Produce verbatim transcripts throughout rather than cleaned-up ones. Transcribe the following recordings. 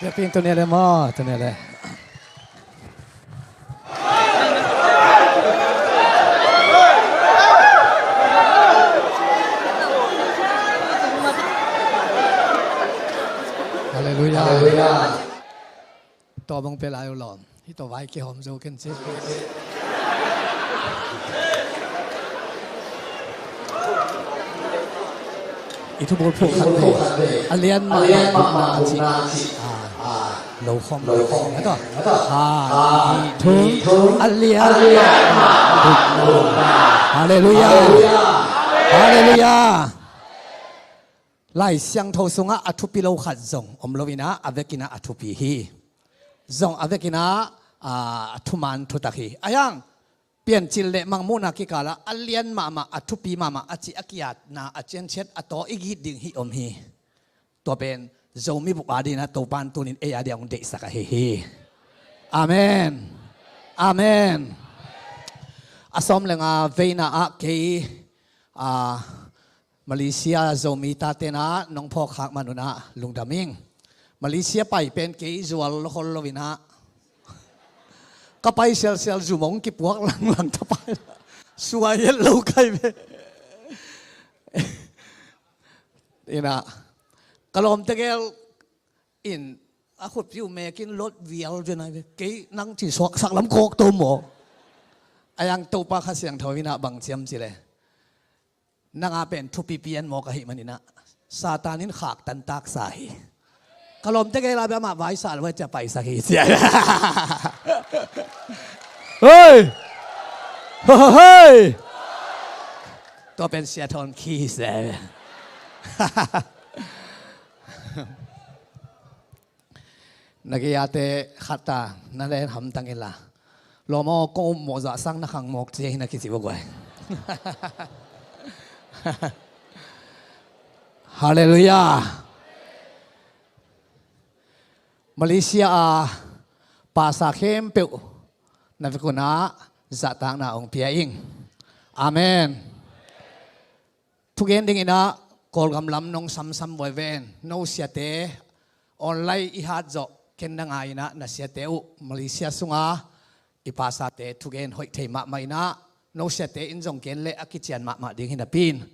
Biakpiak in, tuni le maw, tuni le. Halleluiah. Halleluiah. Tawh bang pia lai uh lawm. Hih tawh vai kihawm zo ken ci. I thu bulphuh khat ve. A lian mahmah gupna a cih. Ah, lo khawm lo khawm. Khat, khat, khat. Ah, i thu. A lian mahmah gupna. Halleluiah. Halleluiah. Lai Siangtho sungah a thupi lo khat zong om lo inah, a vekinah a thupi hi. Zong a vekinah, ah, a thuman thutak hi. Ahi hang, Piancil le Mangmuhna kikalah a lian mahmah, a thupi mahmah a cih a kiatna a cianciat a tawh i git ding hih om hi. Tua pen Zomi bup a dinah Topan tunin ei a dia hong deihsak ahi hi. Amen. Amen. A sawm le nga veina ah kei, ah, Malaysia Zomi tatenah nong phawk khak man unah lungdam ing. Malaysia pai pen kei zual lo khol lo inah, ka pai sialsial zumong kipuak langlang ta pai. Suai et lo kai ve. Inah ka lawm tegel in a khutpi uh mekin lot vial zenai ve. Kei nang ci suaksak lam kawk to maw? Ahi hang Topa Kha Siangtho inah bang ciam ci le, nang a pen thupi pian mawk ahih maninah Satan in khak tantaksa hi. Ka lawm tegel a bia amah vaisa lo a cia paisak hi cia. Hei! Hei! Tua pen sia thawn khi hi se. Na gei-ate khat ta na len hamtang inla, lawm aw, kong um mawh zah sang na khang mawk cia hi na kici bawk guai. Halleluiah. Malaysia a pasa khempeuh na vek unah zahtakna hong pia ing. Amen. Thugen dinginah Kawlgam lam nong samsam buai ven. No siate online i hat zawh ken na ngai inah na siate uh Malaysia sunga i pasate thugen hoih thei mahmah inah no siate in zong gen le a kician mahmah ding hi napi-in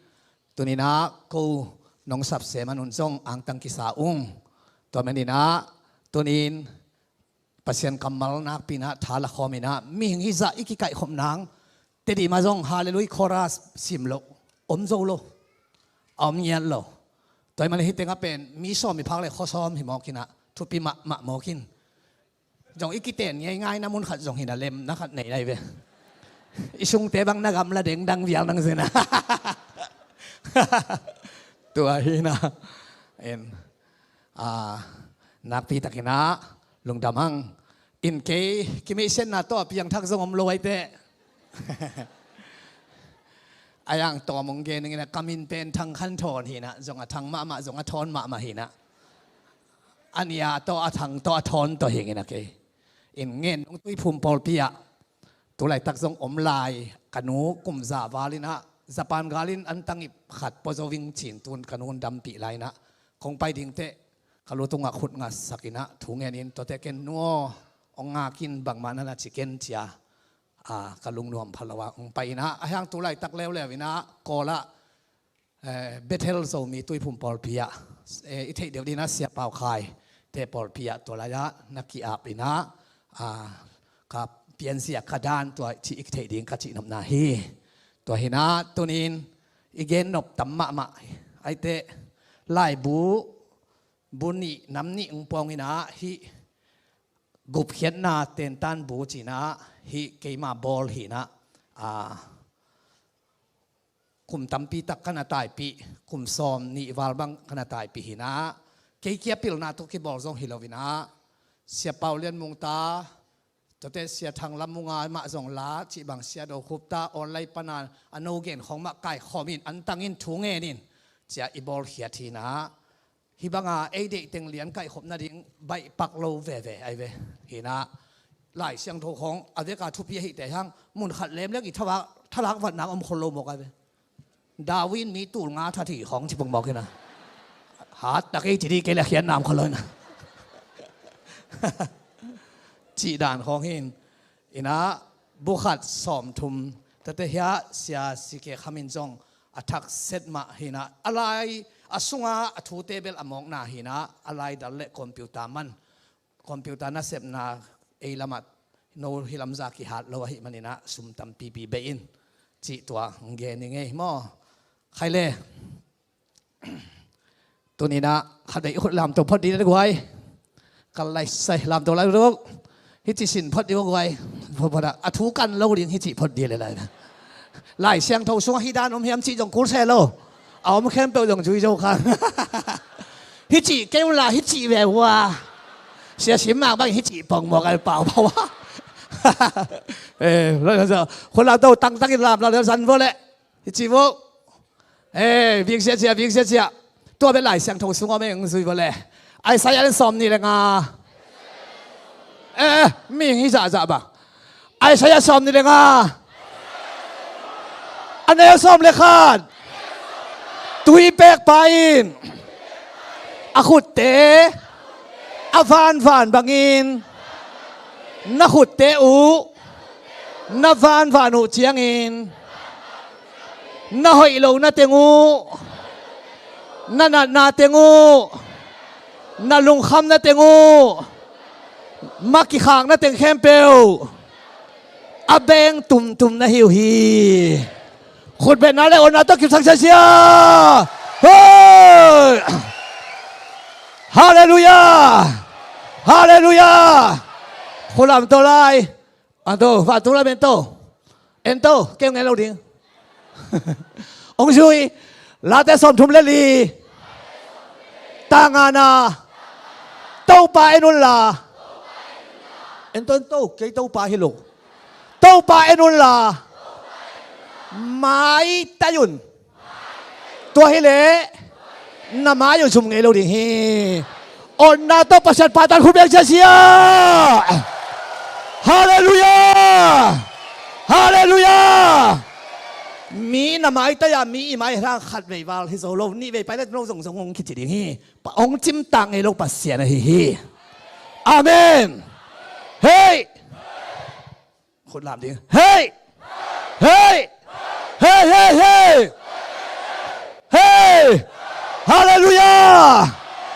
tuninah ko nong sapsem a nun zong angtang kisa ung. Tua maninah tunin Pasian kammal nakpi inah tha la khawm inah mihing hizah i kikaihkhop nang Tedim ah zong Halleluiah chorus sim loh om zo lo, a om ngiat lo. Tua ahih manin hih tengah pen mi sawm i phak le khuasawm hi mawk inah thupi mahmah mawk in. Zong i kiten ngeingai na mun khat zong hi na lemna khat nei lai ve. I sungte bang na gamla dengdang vial nang zen a. Tua hi na. En. Ah, nakpi takinah lungdam hang. In kei kimeihsiatna tawh a piangthak zong om lo ahi teh. Ahi hang tawm hong gen inginah ka min pen Thang Khan Thawn hinah zong a thang mahmah zong a thawn mahmah hinah. A nia tawh a thang tawh a thawn tawh hinginah kei in ngen nong tuiphum pawlpi ah tu laitak zong om lai, ka nu kum za val inah Japan gal in an tangip khat pua zo ving cin tun ka nu hong dampih lai inah kong pai ding teh ka lu tungah khut ngasak inah thu ngen in tuate ken nu aw hong ngak in bangmah na na ci ken cia, ah, ka lungnuam pha lo ah hong pai inah ahi hang tu laitak leuleu inah Kawl ah eh, Bethel Zomi tuiphum pawlpi ah, eh, i theih deuh dinah Sia Pau Khai te pawlpi ah tua lai-ah na ki-ap inah, ah, ka pianzia ka dan tua cih i theih ding ka cihnopna hi. Tua hinah tunin i gennop tam mahmah ahi teh laibu bu nih nam nih hong puang inah hih gupkhiatna tentan bu cinah hih keima bawl hinah, ah, kum tampi tak ka na taipih, kum sawm nih val bang ka na taipih hinah kei kia pilna tawh kibawl zong hi lo inah Sia Pau Lian Mung ta tuate Sia Thang Lam Mung a mah zong la cih bang Sia Do Khup ta online pana a no gen khawng mah kaikhawm in an tangin thu ngen in cia i bawlkhiat hinah hih banga ei deih teng lian kaihkhop nading baihpak lo veve ahi ve. Hinah Lai Siangtho khawng a veka thupi ahih teh hang mun khat lemleng i thalak, thalak vatna om khol lo mawk ahi ve. Darwin mi tul nga that hi khawng ci pong mawk hinah hat tak ei ci dih kei le khiatna om khol lo hinah. Cih dan khawng hi in, inah bu khat sawmthum, tate hiah sia si kek hamin zong a thakset mah hi inah, a lai a sunga a thute bel a mawkna hi inah, a lai dal le computer man, computer nasepna ei lamah no hi lamza kihat lo ahih man inah sum tampipi bei in cih tua gen i ngei maw? Khai le. Tuni inah khat ei khut lamto phot dih le guai. Kal lai sai lamto lai ruk. Hici sin phot dih guai. Phot phot a thu kan lo ding hici phot dih le lai. Lai Siangtho sungah hi dan om hiam cih zong kul se lo. A om khempeuh zong zui zo kha. Hici kei un la hici ve ua. Sia sim mak bang hici pong mawk al pau pau a. Eh, lo lo zo. Khut lamto tangtang in lam lo zan vo le. Hici vo. Eh, vik sia cia, vik sia cia. Tua bel Lai Siangtho sung om eng zui vo le. Isaiah le sawm nih le nga. Eh, eh, mihing hi zahzah ba. Isaiah sawm nih le nga. A neu sawm le khat. Tui pekpa in a khutte a vanvan bangin na khutte uh na vanvan uh ciangin na hoih lo na teng uh, na natna teng uh, na lungkham na teng uh, ma kikhak na teng khempeuh a beng tumtum na hi uh hi. Khutbetna le awnna tawh kipsak siasia. Hoi! Halleluiah! Halleluiah! Khulam to lai. Anto, vantung lam ento. Ento, keu ngen lo ding. Ong zui, Late sawmthum le li. Tangana. Topa en unla. Ento, ento, kei Topa hi lo. Topa en unla. Maitai un. Tua hileh na mai uh zum ngei lo ding hi. Awnna tawh Pasian pahtan khut beng siasia. Halleluiah! Halleluiah! Mi na maitai a mi i mai hrang khat vei val hi zo lo, nih vei pai le lo zongzong hong kici ding hi. Pa hong cimtak ngei lo Pasian ahi hi. Amen. Hei! Khut lam ding. Hei! Hei! Hei, hei, hei! Hei! Halleluiah!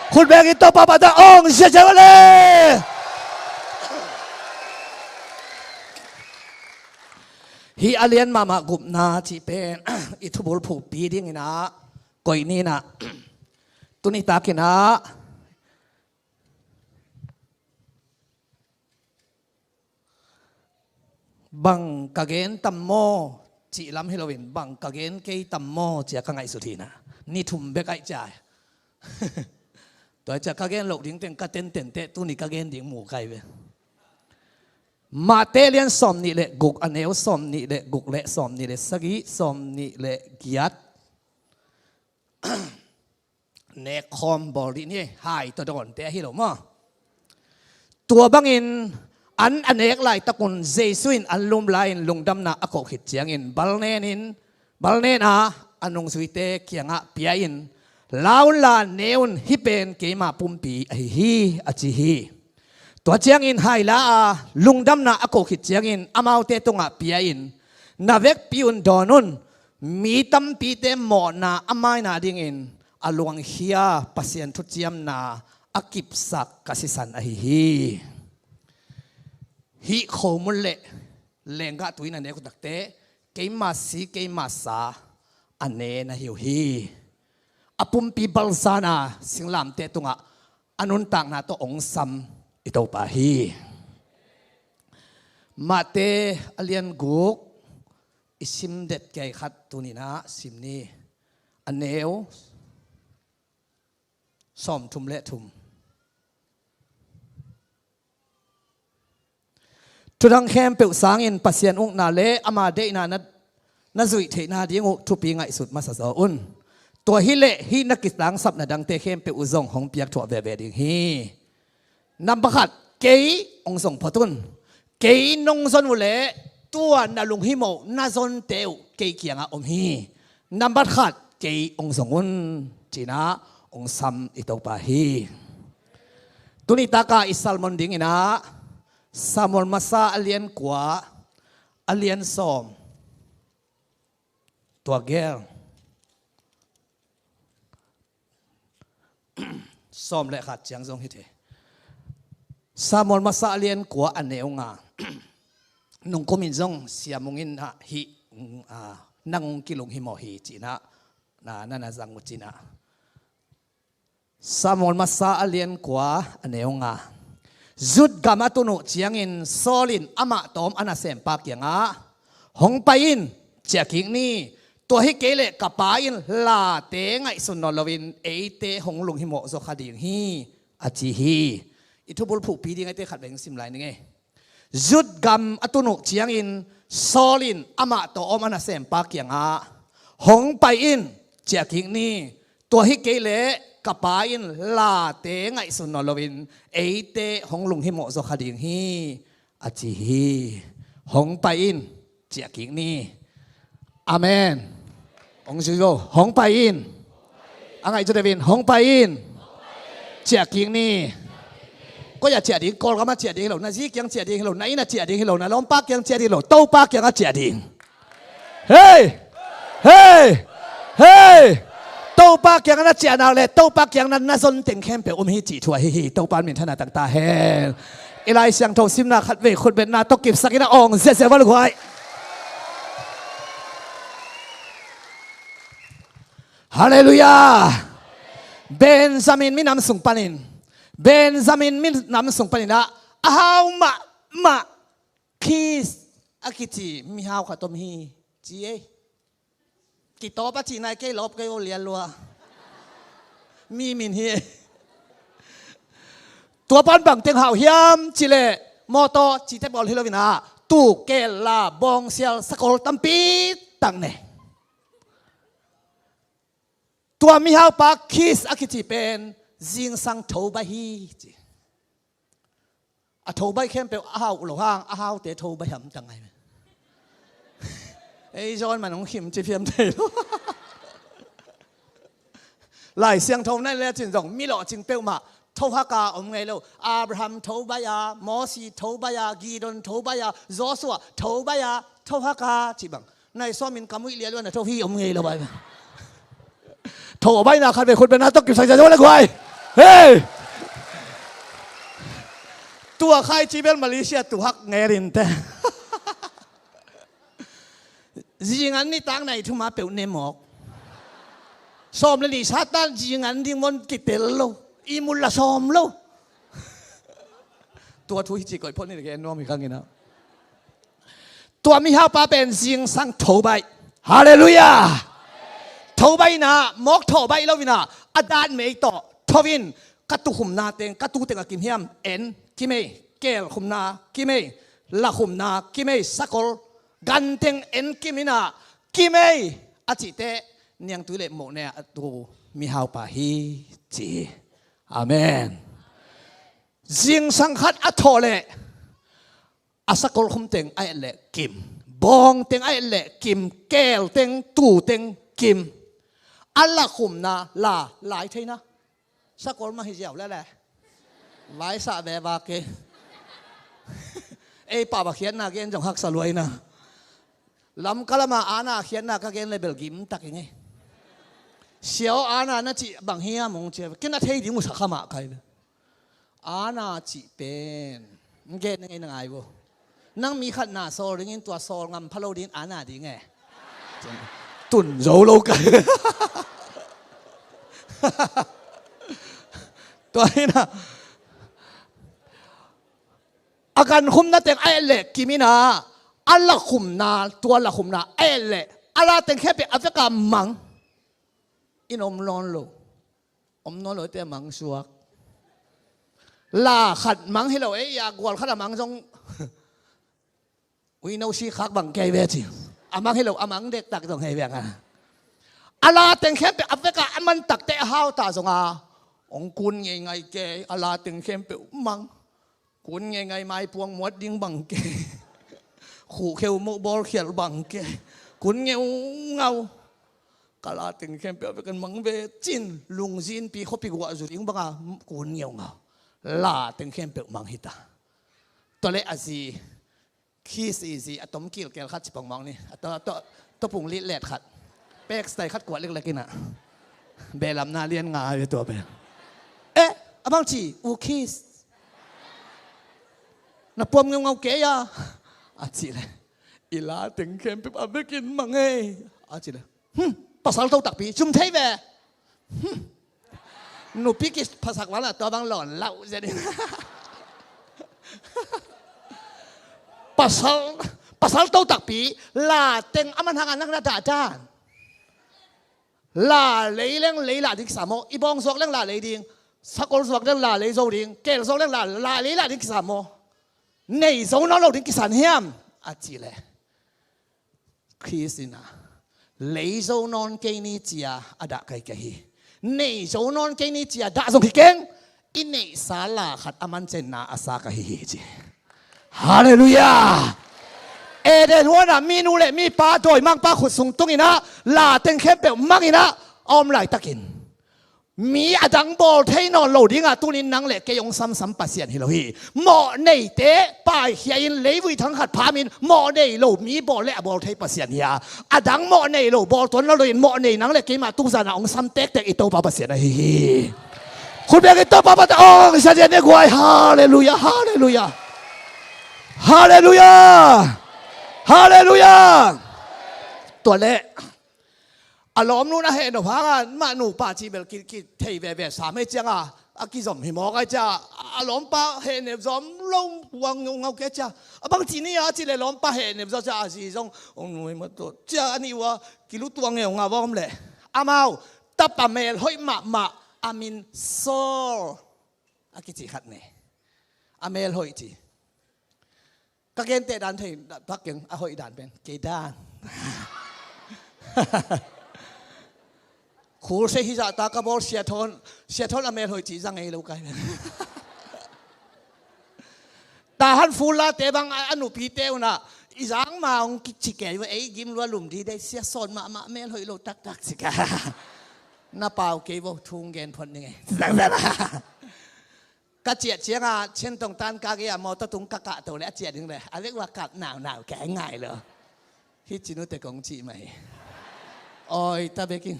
Khut beng in Topa pahtan ong siasia le. Hih a lian mahmah gupna cih pen i thubul phukpi ding inah koih ni inah tuni tak inah bang ka gen tam maw cih lam hi loin bang ka gen kei tam maw cia ka ngaihsut hi inah ni thum bek aih cia. Tua cia ka gen loh ding teng ka tenten teh tuni ka gen ding mu kai ve. Mate lian sawm nih le guk a neu sawm nih le guk le sawm nih le sagih sawm nih le giat. Nek khawm bawl dih ni, hai tawh dawnte ahi lo maw? Tua bangin an a nek laitakun Jesu in an lum lai-in lungdamna a koh khit ciangin bal nenin, bal nena a nungzuite kiangah pia-in, la unla ne un, hih pen keima pumpi ahi hi, a ci hi. Tua ciangin hai la a lungdamna a koh khit ciangin amaute tungah pia-in, na vekpi un dawn un, mi tampite mawhna a maina dingin a luangkhia Pasian thuciamna a kipsak ka sisan ahi hi. Hih khomun le lenggah tui na nek uh takte keima si keima sa a ne na hi uh hi. A pumpi balzana singlamteh tungah a nuntakna tawh ong sam i Topa hi. Mate a lian guk i sim det kei khat tuninah sim ni. A neu sawmthum le thum. Thudang khempeuh sangin Pasian ukna le ama deihna na, na zuih theihna ding uh thupi ngaihsut masa zaw un. Tua hileh hih na kitangsapna dangte khempeuh uh zong hong piakthuah veve ding hi. Nambat khat, kei hong zong phot un. Kei nong zon uh leh tua na lunghimawh na zonte uh kei kiangah om hi. Nambat khat, kei hong zong un, cinah hong sam i Topa hi. Tuni taka i sermon dingin ah Samuel masa a lian kua, a lian sawm, tua gel sawm le khat ciang zong hi thei. Samuel masa a lian kua a neu nga. Nungkumin zong siamungin ah hih, ah, nang kilung hi maw hi cinah, na, na, na zang uh cinah. Samuel masa a lian kua a neu nga. Zut gam a tun uh ciangin Saul in amah tawm a nasempa kiangah, "Hong pai in, ciah kik ni. Tua hi kei leh ka pa in late ngaihsun nawn loin eite hong lunghimawh zaw kha ding hi," a ci hi. I thubul phuhpi ding a, eite khat beng sim lai ning ei. Zut gam a tun uh ciangin Saul in amah tawh a om a nasempa kiangah, "Hong pai in, ciah kik ni. Tua hi kei leh ka pa in late ngaihsun nawn loin eite hong lunghimawh zaw kha ding hi," a ci hi. "Hong pai in, ciah kik ni." Amen. Hong zui vo. "Hong pai in." A ngaih zaw deuh in, "Hong pai in. Ciah kik ni." Koi ah ciah ding? Kawlgam ah ciah ding hi lo, na zi kiang ciah ding hi lo, na inn ah ciah ding hi lo, na lawmpa kiang ciah ding hi lo, Topa kiangah ciah ding. Hei! Hei! Hei! Topa kiangah na ciah nak leh Topa kiang na, na zon teng khempeuh om hi cih thu ahi hi. Topa in minthanna tang ta hen. I Lai Siangtho simna khat vei khutbetna tawh kipsakin a awng ziahziah val guai. Halleluiah. Benjamin minam sung panin, Benjamin minam sung panin ah a hau mahmah Kis a kici mihau khat om hi ci ei. Kitawp a cih nai, kei lawp kei o lian lua. Mi min hi ei. Tua pan bangteng hau hiam cih leh mawtaw cihte bawl hi loin ah, tuu, keel, la, bawngsial, sakol tampi tak nei. Tua mihaupa Kis a kici pen zingsang tho baih hi ci. A tho baih khempeuh a hau uh lo hang, a haute tho baih hamtang ngai ve. Ei zawn man hong khim ci phiam thei lo. Lai Siangtho na en lecin zong mi lawhcing peuhmah tho hak a om ngei lo. Abraham tho baih a, Mosi tho baih a, Gideon tho baih a, Joshua tho baih a, tho hak a cih bang. Nai sawmin ka muih lialuan a tho hi om ngei lo bai. Tho baihna khat vei khutbetna tawh kipsak ziahziah le guai. Hei! Tua khai ci bel Malaysia tu hak ngerin te. Zingan nitak nai thuma peuh ne mawk. Sawm le nih Satan zingan ding mon kitel lo. I mul la sawm lo. Tua thu hi ci koih phot ni le gen nuam hi khang ina. Tua mihaupa pen zingsang tho baih. Halleluiah. Tho baih inah, mawk thawh baih lo inah, a datmei tawh tho in, ka tukhumna teng, ka tu teng a kim hiam, en kim ei, keel khumna kim ei, la khumna kim ei, sakol, gan teng en kim inah, kim ei a cih teh, niangtui le moh ne a tu mihaupa hi ci hi. Amen. Zingsang khat a thawh leh a sakol khum teng a et leh kim, bawng teng a et leh kim, keel teng, tu teng kim. A la khumna la lai theina. Sakol mah hi ziau lele. Vaisah ve vak kei. Ei pau a khiatna gen zong haksa luaina. Lamka lama ana khiatna ka gen le bel gim tak i ngei. Siau ana na cih bang hiam hong cia, kei na thei ding uh sa kha mah kai ve. Ana cih pen, ngen na ngei na ngai vo. Nang mi khat na sawl dingin tua sawl ngam pha lo dingin ana ding e. Tun zo lo kai. Tua hi na. A gan khumna teng a et leh kim inah, a la khumna, tua la khumna a et leh a la teng khempeuh a veka mang. In om nawn lo. Om nawn lo te a mang suak. La khat mang hi lo, ei a gual khat a mang zong. Uino si khak bang kei ve ci. A mang hi lo, a mang dektak zong hei ve nga. A la teng khempeuh a veka a man takte a hau ta zong a, hong kun ngeingai kei, a la teng khempeuh mang. Kun ngeingai, maipuang muat ding bang kei. Khuhkheu muh bawlkhialh bang kei. Kun ngeungau. Ka la teng khempeuh a vek kan mang ve cin, lungzinpi khuapi guah zu ding banga kun ngeungau. La teng khempeuh mang hi ta. Tua leh a zi, Khis i zi a tom kilkel khat ci pongmawk ni. A to, to, to pung litlet khat. Pek stai khat kuat leklek in ah. Belamna lian nga hi tua bel. Eh, a bang ci, U Khis. Na puam ngeungau kei a. A ci leh. I la teng khempeuh a bekin mang ei. A ci leh. Hmm, pasal to takpi, zum thei ve. Hmm. Nupi kiphasak vang la tua bang lawn lauh zia ding. Pasal, pasal to takpi, la teng a man hang a nak na dahdan. La lei leng lei lah ding kisam maw, i bawng zuak leng la lei ding, sakol zuak leng la lei zo ding, kel zuak leng la, la lei lah ding kisam maw. Nei zo nawn lo ding kisam hiam? A ci leh. Khis in ah, lei zo nawn kei ni cia a dah kai kei hi. Nei zo nawn kei ni cia dah zong hi keng. I neihsa la khat a man cenna a sa ka hi hi ci. Halleluiah. Eden huan ah minu le mipa dawimangpa khut sung tung in ah, la teng khempeuh mang in ah a om laitakin, mi a dang bawl thei nawn lo dingah tunin nang le kei hong samsam Pasian hi lo hi. Mawh neite paikhia in leivui thang khat phamin mawh nei lo mi bawl le a bawl thei Pasian hi a, a dang mawh nei lo bawl tuan lo in mawh nei nang le keimah tuzanah hong sam tektek i Topa Pasian ahi hi. Khut beng i Topa Pasian aw, i sa dian ne guai. Halleluiah, halleluiah. Halleluiah. Halleluiah. Tua leh a lawm nun a heh nop hang a, mah nupa cih bel ki, ki thei veve sam hei ciang a, a kizom hi mawk ai cia, a lawmpa heh nep zom lo, uang ngau kei cia. A bang ci ni a ci leh lawmpa heh nep zom cia a zi zong, ong nui ma to cia a ni ua, kilu tuang ngeu ngau a om leh. Amau, tapa mel hoih mahmah, a min Saul a kici khat ne. A mel hoih ci. Ka gente dan thei tak keng a hoih dan pen kei dan. Khul se hi zah ta ka bawl Sia Thawn, Sia Thawn a mel hoih ci zang ei lo kai. Tahan fulla te bang a, a nupi te unah i zang ma ong kici kei va ei gim lua lum di dei sia sawn mahmah mel hoih lo taktak ci ka. Na pau kei vo thung gen phot ning ei. Zang zang. Ka ciah ciangah Chin Tong Tan ka gei a mawtaw tung ka kahto le a ciah ding le a vek ua kap naunau kei ngai lo. Hi cinu te kong cih mai. Oi ta bekin.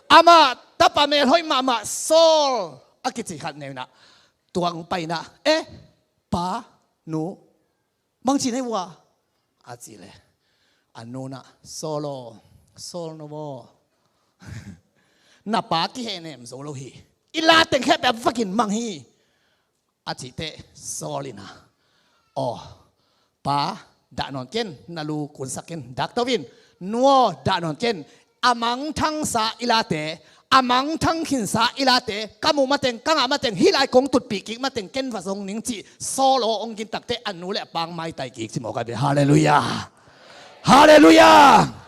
Amah tapa mel hoih mahmah Saul a kici khat neunah tuang painah, eh, pa, nu, bang ci nei ua a ci le a nunah, Saul aw, Saul no maw, na pa kihehnem zo lo hi. I la teng khempeuh a vakin mang hi a cih teh Saul inah, aw, pa, dah nawn ken, na lu kunsak ken, dak to in, nu aw, dah nawn ken, a mangthangsa i late, a mangthang khinsa i late ka muh mateng, ka ngah mateng, hih lai kong tutpih kik mateng ken va zong ning cih Saul aw ong gin takteh a nu le a pa ong maitai kik ci mawk a ve. Halleluiah. Halleluiah.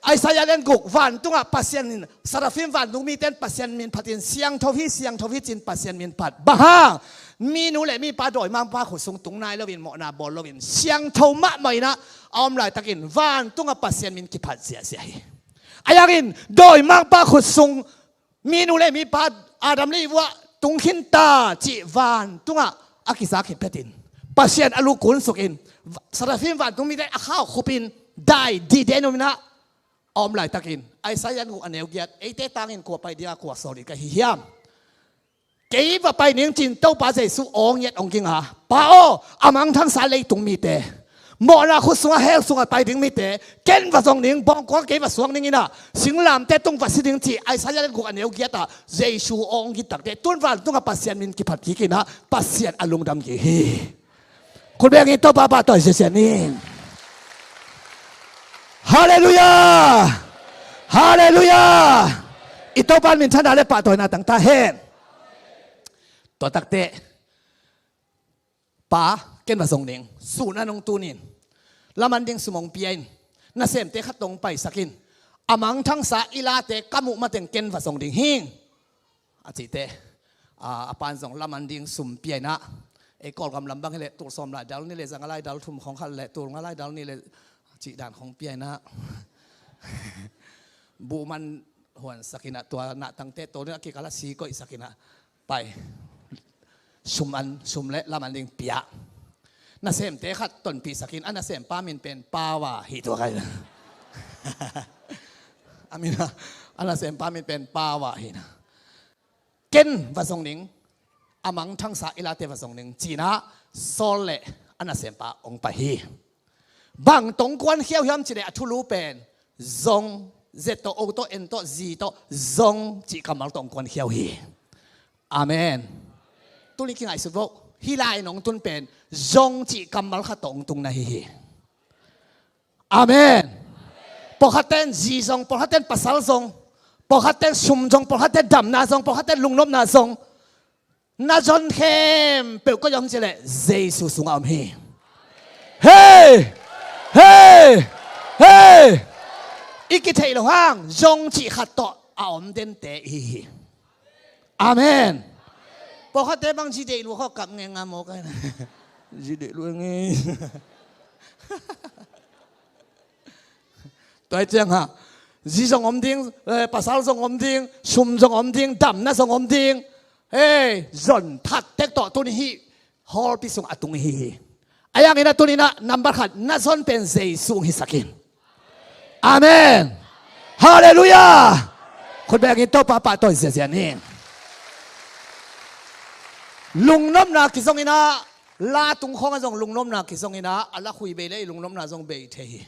Isaiah lian guk, vantungah Pasian in, Seraphim vantung mite in Pasian min phatin siangtho hi, siangtho hi cin Pasian min phat. Bang hang? Minu le mipa dawimangpa khut sung tung nai loin, mawhna bawl loin, siangtho mahmah inah a om laitakin vantungah Pasian min kiphat ziahziah hi. A yangin dawimangpa khut sung minu le mipa Adam le Eve uah tung khin ta cih vantungah a kizak hi petin Pasian a lu kunsukin Seraphim vantung mite a khau khupin dai dide numinah a om laitakin Isaiah guk a neu giat, eite tangin kua pai dinga kua sawl ding ka hi hiam? Kei va pai ning cin Topa Jesuh aw ngiat ong ging a, Pa aw, a mangthangsa leitung mite, mawhna khut sunga hell sunga pai ding mite ken va zong ning, bawngkua kei va suak ning inah singlamte tung va si ding cih Isaiah lian guk a neu giatah Jesuh aw ong ging takteh tun vantunga Pasian min kiphat kik inah Pasian a lungdam kik hi. Khut bengin Topa pahtawi siasian in. Halleluiah. Halleluiah. I Topa minthanna le pahtawina tang ta hen. Tua takteh, Pa, ken va zong ning, sun a nong tunin, laman ding sum ong pia in, nasemte khat tong paisakin, a mangthangsa i late ka muh mateng ken va zong ding hing a cihte, a, a pan zong laman ding sum pia inah, ei Kawlgam lam bang hileh tul sawm lai dal nih le za nga lai dal thum khong khat le tul nga lai dal nih le cih dan khong pia inah buhman huansak in ah, tua nahtangte tawh a kikal ah si koihsak in ah, pai, sum an, sum le lam an ding pia. Nasemte khat tonpihsak in, a nasempa min pen Pawa hi tua kai. A min a, a nasempa min pen Pawa hi na. Ken va zong ning, a mangthangsa i late va zong ning ci-in ah, Saul le a nasempa hong pai hi. Bang tawh hong kuankhiau hiam cih leh a thulu pen zong, Z tawh, O tawh, N tawh, Z tawh, zong cih kammal tawh hong kuankhiau hi. Amen. Tuni kingaihsut vo. Hih lai-in hong tun pen zong cih kammal khat tawh hong tung na hi hi. Amen. Pawlkhatte in zi zong, pawlkhatte in pasal zong, pawlkhatte in sum zong, pawlkhatte in damna zong, pawlkhatte in lungnopna zong. Na zon khempeuh koi ah om cih leh Jesu sungah om hi. Hei! Hei! Hei! I kitheih loh hang zong cih khat tawh a om dente i hi hi. Amen. Pawlkhatte bang zi deih lua khawng kap ngenga maw kai na. Zi deih lua nge. Tua hi ciang ha, zi zong om ding, eh, pasal zong om ding, sum zong om ding, damna zong om ding. Hei, zon that tek tawh tuni hih hall pi sung a tung hi hi. A yang in ah tuni-in ah number khat, na zon pen Jesu hong hisak in. Amen. Halleluiah. Khut beng in Topa pahtawi ziazia ni. Lungnopna kizong in ah, la tung khawng ah zong lungnopna kizong in ah, a lakhui bei le i lungnopna zong bei thei hi.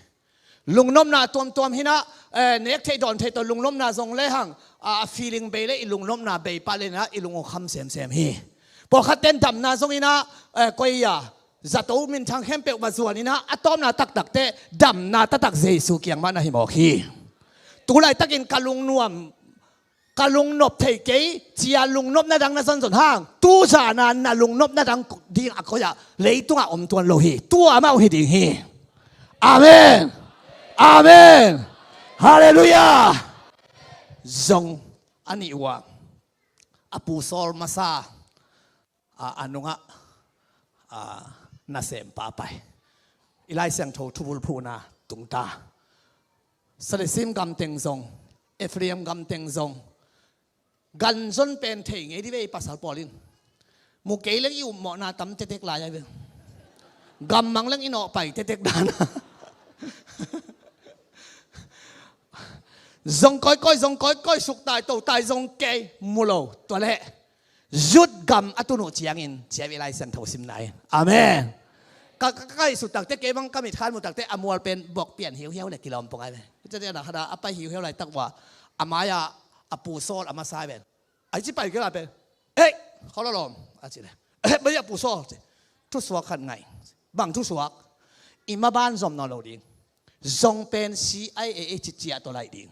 Lungnopna tuamtuam hi-in ah, eh, nek theih dawn theih tawh lungnopna zong lehang, a, a feeling bei le i lungnopna bei pah le-in ah i lung hong kham semsem hi. Pawlkhatte in damna zong in ah, eh, koi ah, zato minthang khempeuh va zuan in ah, a tawpna taktak teh damna taktak Jesu kiang mah na hi mawk hi. Tu laitakin ka lungnuam, ka lungnop thei kei, ci-a lungnopna dang na zonzon hang, tu zan a na lungnopna dang ding a koi ah leitungah om tuan lo hi. Tua mah hong hi ding hi. Amen. Amen. Halleluiah. Zong a nih uh ah, a pu Saul masa a, a nungah, a, nasempa pai. I Lai Siangtho thubulphuhna tungta. Salesim gam teng zong, Efraim gam teng zong, gan zon pen thei ngei di ve i pasal pawl in. Mu kei leng i upmawhna tam tektek lai a ve. Gammang leng i nawhpai tektek dan a. Zong kawikawi, zong kawikawi, suktai totai zong kei mu lo. Tua leh Zut gam a tun uh ciangin, ci-a i Lai Siangtho simna in. Amen. Ka, ka, ka ngaihsut takte, kei bang ka mitkha muh takte, a mual pen bok pian hiuhiau le kilawm pong ai ve. Ciate na khada a pai hiuhiau laitak uh a, a mai-ah a pu Saul a masa ai ve. Ai ci pai kei la pen. Ei, khaw lawlawm a ci le. Ei, bai a pu Saul ci. Thusuak khat ngai. Bang thusuak? I maban zom nawn lo ding. Zong pen C I A A ci ciah tawh laih ding.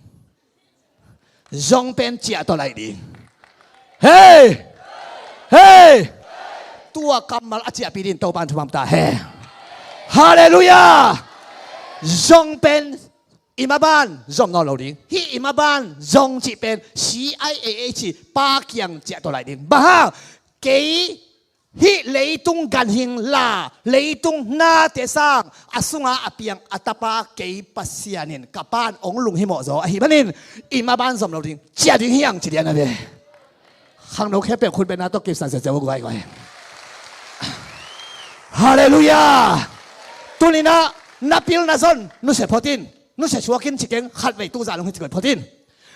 Zong pen ciah tawh laih ding. Hei! Hei! Tua kammal a ciahpih ding Topa in thupha ta hen. Halleluiah! Zong pen i maban zom nawn lo ding. Hih i maban zong cih pen C I A A ci pa kiang ciah tawh laih ding. Bang hang? Kei hih leitung ganhing la, leitung nate sang a sunga a piang a tapa kei Pasian in ka pan hong lunghimawh zaw ahih manin i maban zom lo ding, ciah ding hi hang ci lian a ve. Khangno khempeuh khut bengna tawh kipsak ziazia uh guai guai. Halleluiah. Tuni-in ah na pil na zon nusia phot in. Nusia suak in ci keng, khatvei tu zan hong hi ci koih phot in.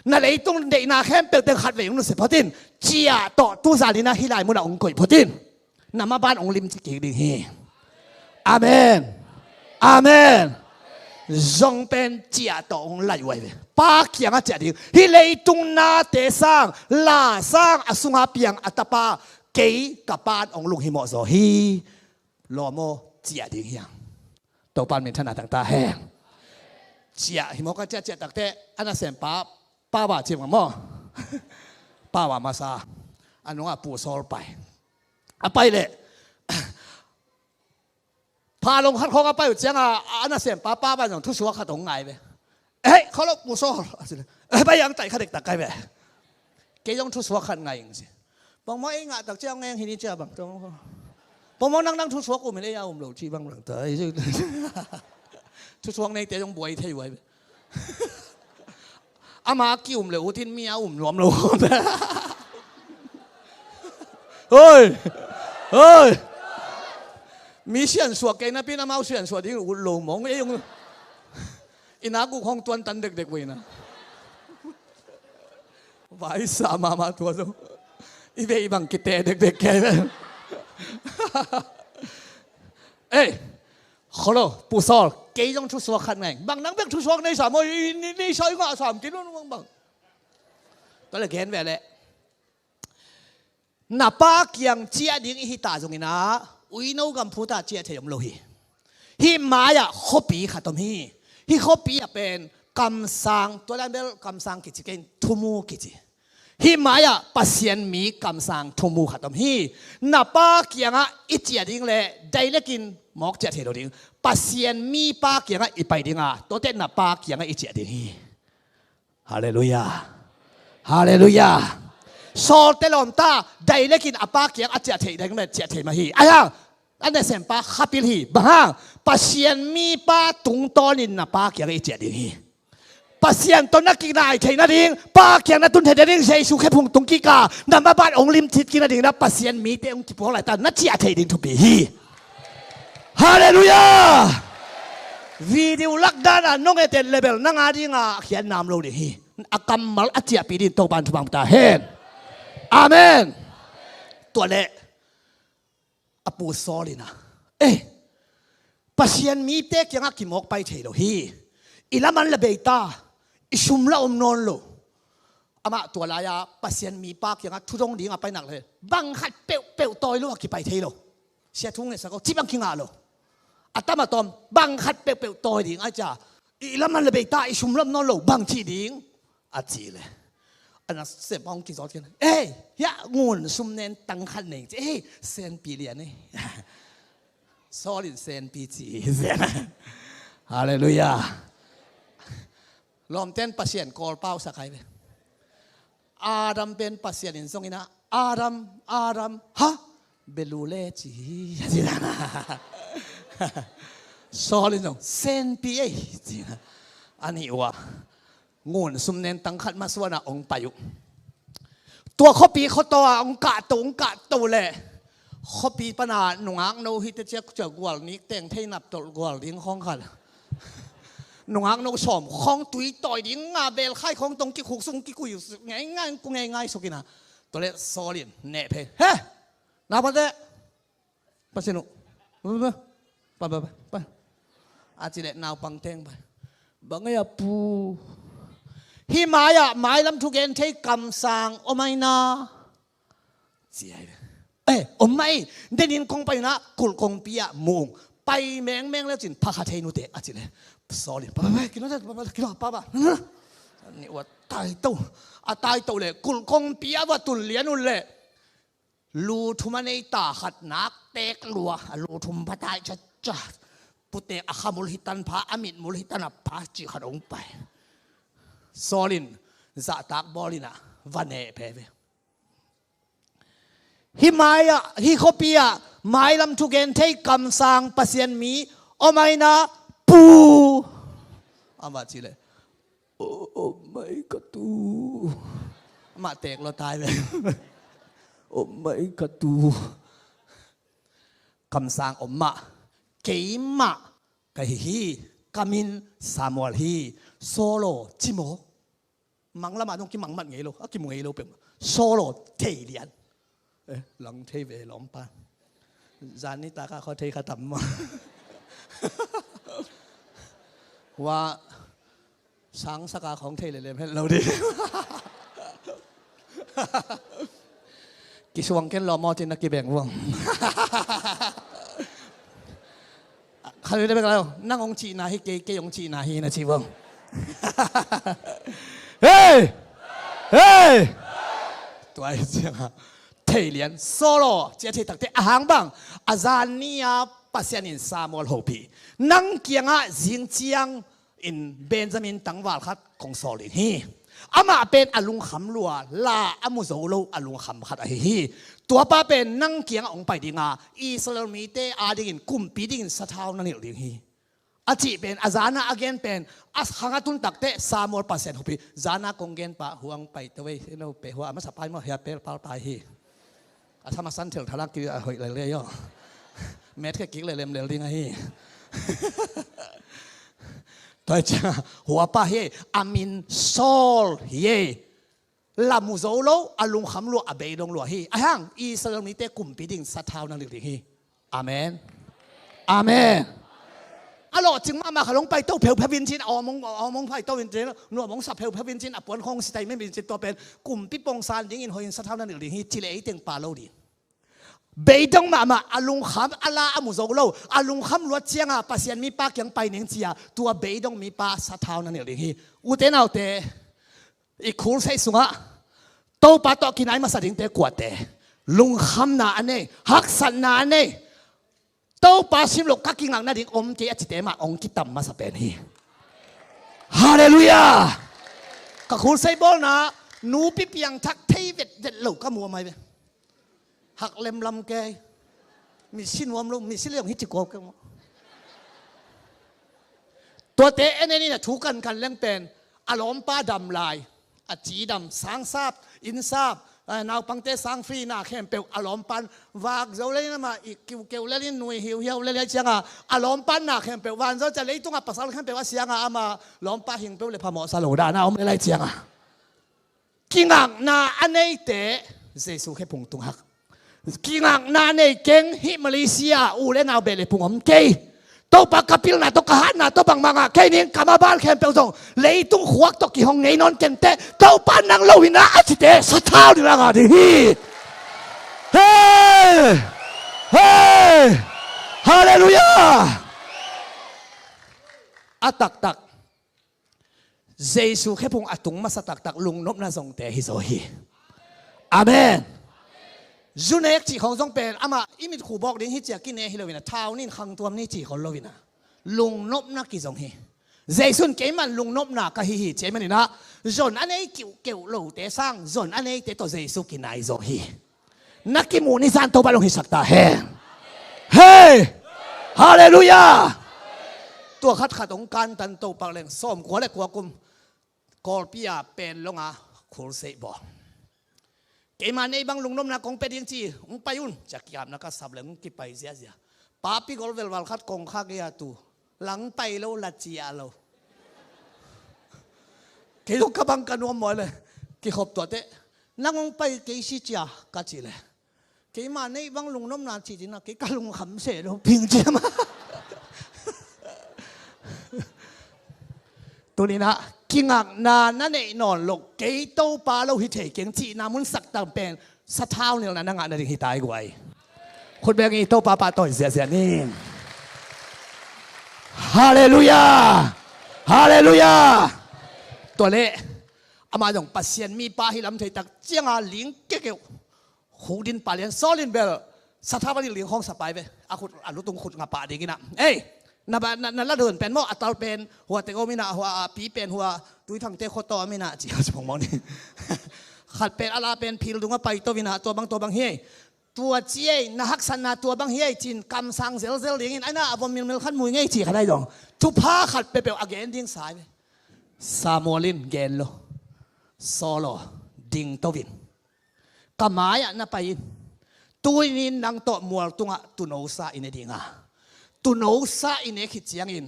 Na leitung deihna khempeuh teng khatvei hong nusia phot in. Ciah tawh tu zan in ah hih lai munah hong koih phot in. Na maban hong limci kik ding hi. Amen. Amen. Zong pen ciah tawh hong laih uh ai ve. Pa kiangah ciah ding. Hih leitung nate sang, la sang a sunga piang a tapa kei ka pan hong lunghimawh zaw hi. Lawm aw, ciah ding hi hang. Topa in minthanna tang ta hen. Ciah hi mawk a, ciah ciah takte a nasempa Pawa ci mah maw. Pawa masa a nungah pu Saul pai. A pai leh phalong khat khawng a pai uh ciangin a nasempa Pawa in zong thusuak khat hong ngai ve. Ei, khaw lo pu Saul a ci leh, ei, bai ang taih kha dektak kai ve. Kei zong thusuak khat ngai ing ci. Bangmah ei ngah tak ciang ngeng hi ni cia bang tong. Bangmah nang nang thusuak um in ei a um lo ci bang bang ta. Thusuak neite zong buai thei uh ai ve. Ama ki-um le ut in mi a um nuam lo. Hoi! Hoi! Mi siansuah kei napi in amau siansuah ding ut lo mong ei ung. I nak uh hong tuantan dekdek uh ina. Vai sa mahmah tua zong. I vei bang kite dekdek kei ve. Ei, kholo, Pu Saul, kei zong thusuak khat ngai. Bang nang bek thusuak nei sam aw, i, i, nei sa i ngah sam kei lo bang bang. Tua le gen ve le. Na pa kiang ciah ding i hita zongin ah, uino gam phuta ciah thei om lo hi. Hih mai-ah khuapi khat om hi. Hih khuapi-ah pen kamsang, tua dan bel kamsang kici kei in, thumu kici. Hih mai-ah Pasian mi kamsang thumu khat om hi. Na pa kiangah i ciah ding le, dailekin mawk ciah thei lo ding. Pasian mipa kiangah i pai ding a, tuate na pa kiangah i ciah ding hi. Halleluiah. Halleluiah. Sawlte lawmta, dailekin a pa kiang a ciah theih ding le ciah thei mah hi. Ahi hang, a nasempa khapil hi. Bang hang, Pasian mipa tungtawnin na pa kiangah i ciah ding hi. Pasian tawh na kinai theih nading, pa kiang na tun theih nading, Jesu khephung tung kik a, na maban hong limcit kik nading na Pasian mite hong kipuak laita na ciah theih ding thupi hi. Halleluiah! Video lakdan a nong et et le bel nang a dinga khiatna om lo ding hi. A kammal a ciahpih ding Topan thupha ta hen. Amen. Tua le a Pu Saul in ah, eh, Pasian mite kiangah kimawk pai thei lo hi. I laman la bei ta, i sum la om nawn lo. Amah tua lai-a Pasian mipa kiangah thudong dingah pai nak le bang khat peuhpeuh tawi lo a kipai thei lo. Sia thu ngetsak aw, cih bang kingah lo. A tam a tawm bang khat peuhpeuh tawi ding a cia, i laman la bei ta, i sum la om nawn lo, bang cih ding a ci le. A nasempa hong kizawt khin. Ei, hiah ngun sum nen tang khat nei ci. Ei, senpi lian ei. Saul in senpi ci. Halleluiah. Lawmten Pasian kawl pau sak hai ve. Adam pen Pasian in zongin ah, Adam, Adam, ha? Belu le ci hi. Saul in zong senpi ei ci. A nih uh ah ngun sum nen tang khat masuan ah hong pai uh. Tua khuapi khuataw ah hong kahto, hong kahto le khuapi pana nungak no hi te cia, cia gual nik teng thei nap tolh gual ding khawng khat. Nungak no sawm khawng tui tawi ding nga bel khai khawng tong kikhuk sung kikui ngaingai, ku ngaingai suk in ah. Tua le Saul in neh phei. He! Naupang te, Pasian uh. Pa, pa, pa, pa. A ci le naupang teng pai. Bang ei a pu. Hih mai-ah mailam thugen thei kamsang om ahi na. Ci ai ve. Eh, om mah ei. Denin kong pai na kulh kongpi ah mu ung. Pai mengmeng le cin pha kha thei nute a ci le. Saul in pa, pa, pa, kino, pa, pa, kino, pa, pa. Ni ua taito. A taito le kulh kongpi ah va tun lian un le. Lu thum a nei ta khat nak tek lua, a lu thum pha tai ca ca. Putek a khamul hi tan pha, a mitmul hi tan a pha cih khat hong pai. Saul in zahtak bawl in ah va neh phei ve. Hih mai-ah, hih khuapi-ah mailam thugen thei kamsang Pasian mi om ahi na pu. Amah ci le. Oh, oh my God, tu. Amah tek lo tai ve. Oh my God, tu. Kamsang om mah, keimah ka hi hi, ka min Samuel hi, Saul aw ci maw. Manglam ah dong kimangmat ngei lo, a kimu ngei lo peuh. Saul aw thei lian. Eh, lang thei ve lawmpa. Zan nitak ah khaw thei kha tam maw. Hua sangsak a khawng thei lelem het lo ding. Kisuang ken lawm aw cin na kibeng vuang. Khalui le bek lai aw, nang hong cihna hi kei, kei hong cihna hi na ci vuang. Hei! Hei! Tua hi ciang a thei lian, Saul aw, ci a thei takte a hang bang, a zan ni-a Pasian in Samuel hopih. Nang kiangah zing ciang in Benjamin tangval khat kong sawl ding hi. Amah pen a lungkham lua, la a mu zo lo a lungkham khat ahi hi. Tuapa pen nang kiangah hong pai dinga Israel mite adingin kumpi dingin sathau na nilh ding hi. a cih pen, a zana a gen pen, a khang a tun takteh Samuel Pasian hupi, zana kong gen pah huang paito ei, no pe hua a masa pai maw, hia pel pal pai hi. A sama san thil thalak ki a hoih lel ei aw. Met khe kik le lem lel ding ahi. Tua hi ciang hua pa hi ei, a min Saul hi ei. La mu zo lo, a lungkham lua, a beidong lua hi. Ahih hang Israel mite kumpi ding sathau na nilh ding hi. Amen. Amen. A lawhcing mahmah kha long paito pheupheu in cin, a awmong, a awmong paito in cin, nuamong sa pheupheu in cin, a puan khong sitai mem in cin, tua pen kumpi pongsan dingin hoih in sathau na nilh ding hi, ci le ei teng pa lo ding. Beidong mahmah, a lungkham a la a mu zo lo, a lungkham luat cianga Pasian mipa kiang pai ning cia, tua beidong mipa sathau na nilh ding hi. Ute naute, i khulseih sungah Topa tawh kinai masa dingte kuate, lungkhamna a nei, haksatna a nei, Topa sim loh ka kingak nading om kei a cite mah hong kitam masa pen hi. Halleluiah. Ka khulseih bawlna nupi piangthak thei vetvet lo ka mu a mai ve. Hak lemlam kei. Misi nuam lo, misi leong hi ci kua kei maw. Tuate en en in a thu kankan leng pen, a lawmpa dam lai, a ci dam, sang sap, inn sap, eh, naupangte sang free na khempeuh a lawmpan vak zo lelin amah i kiukeu lelin nui hiuhiau lel cianga a lawmpan na khempeuh van zo cia leitunga pasal khempeuh a sianga ama lawmpa hing peuh le phamawh sa lo dana om lel cianga kingakna a neite Jesu khe phung tung hak. Kingakna nei keng hih Malaysia u le nau beh le phung om kei. Topa ka pilna tawh ka hatna tawh bangmah ngah kei ning, ka maban khempeuh zong leitung khuak tawh kihong ngei nawn kenteh Topa nang lo hi na a cite sathau ding a ngah ding hi. Hei! Hei! Halleluiah! A taktak Jesu khephung a tung masa taktak lungnopna zongte hi zaw hi. Amen. Zu nek cih khong zong pen amah i mitkhu bawk ding hi cia kine hi loin a, thau nin khangtuam ni cih khol loin a, lungnopna kizong hi. Jesu in keiman lungnopna ka hi hi ci ahih manin a, zon a nei kiuhkeuh lote sang zon a neite tawh Jesu kinai zaw hi. Na kimuh ni zan Topa long hisak ta hen. Hei! Halleluiah! Tua khatkhat hong kantan Topa leng sawmkua le kua kum Kawlpi a pen longa khulseih bawl. Keima nei bang lungnopna kong pia ding ci, hong pai un. Cia kiapna ka sap leng hong kipai ziazia. Papi gol velval khat kong kha gei a tu. Lang pai lo, la cia lo. Kei zong ka bang ka nuam maw le. Kikhop tuate. Nang hong pai kei si cia ka ci le. Keima nei bang lungnopna ci dina kei ka lungkham se lo ping cia ma. Tunina kingakna na neih nawn lo kei Topa lo hi thei keng cihna mun saktak pen sathau nilhna na ngah nading hi tai guai. Khut beng i Topa pahtawi ziahziah ni. Halleluiah. Halleluiah. Tua leh amah zong Pasian mipa hi lam theitak cianga ling kekeuh. Khuk din pah lian Saul in bel sathau a nilh ding khawng sa pai ve. A khut a lutung khut nga pah dingin ah ei na, na, na la dawn pen maw a tal pen hua teng om inah hua a pi pen hua Tuithangte khuataw om inah ci a ci phongmawng ni. Khat pen a la pen phil dungah paito inah tua bang tua bang hi ei. Tua ci ei na haksatna tua bang hi ei cin kamsang zelzel dingin aina a vom milmil khat mui ngei ci khat ai dong. Thupha khat peuhpeuh a gen ding sa ai ve. Samuel in gen lo. Saul aw dingto in. Ka mai-ah na pai in. Tunin nang tawh mual tungah tunosa i ne dinga tunosa i ne khit ciangin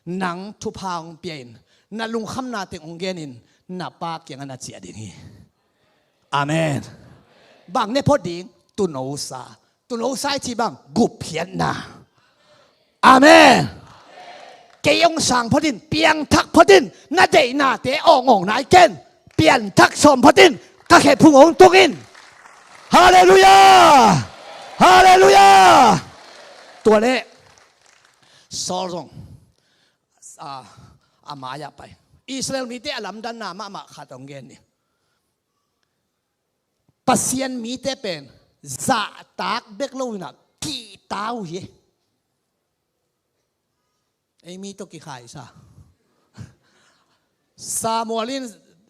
nang thupha hong pia in na lungkhamna teng hong genin na pa kiangah na ciah ding hi. Amen. Bang ne phot ding tunosa. Tunosa i ci bang gupkhiatna. Amen. Kei hong sang photin piangthak photin na deihnate awngawng nai ken pianthak sawm photin ka khephung hong tungin. Halleluiah. Halleluiah. Tua leh Saul zong a, a mai-ah pai. Israel mite a lamdanna mahmah khat hong gen ni. Pasian mite pen zahtak bek lo inah kihta uh hi. Ei mi tawh kikhaisa. Samuel in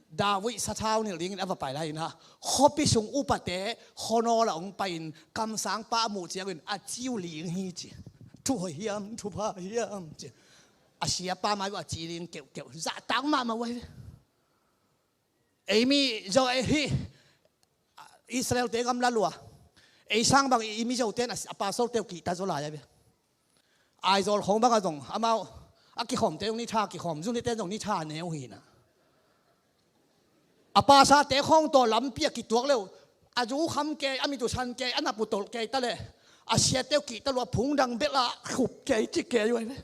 David sathau nilh dingin a va pai lai inah khuapi sung upate khuanawl a hong pai-in kamsangpa a muh ciangin a ciu ling hi ci. Thu hoih hiam thupha hiam ci. A siapa mai uh a ci ding keuhkeuh zahtak mahmah uh ahi ve. Ei Mizo, ei hih Israel-te gamla lua, ei sang bang i Mizo-te in a pastor-te uh kihta zaw lai ahi ve. Aizawl khawng bangah zong amau a kikhawmte zong ni tha kikhawm, zunite zong ni tha ne uh hi na. A pastor-te khawng tawh lampi a kituak le uh, a zu kham kei, a mit uh san kei, a nap uh tolh kei ta leh a siate uh kihta lua, phung dang belh a khup kei ci kei uh ahi ve.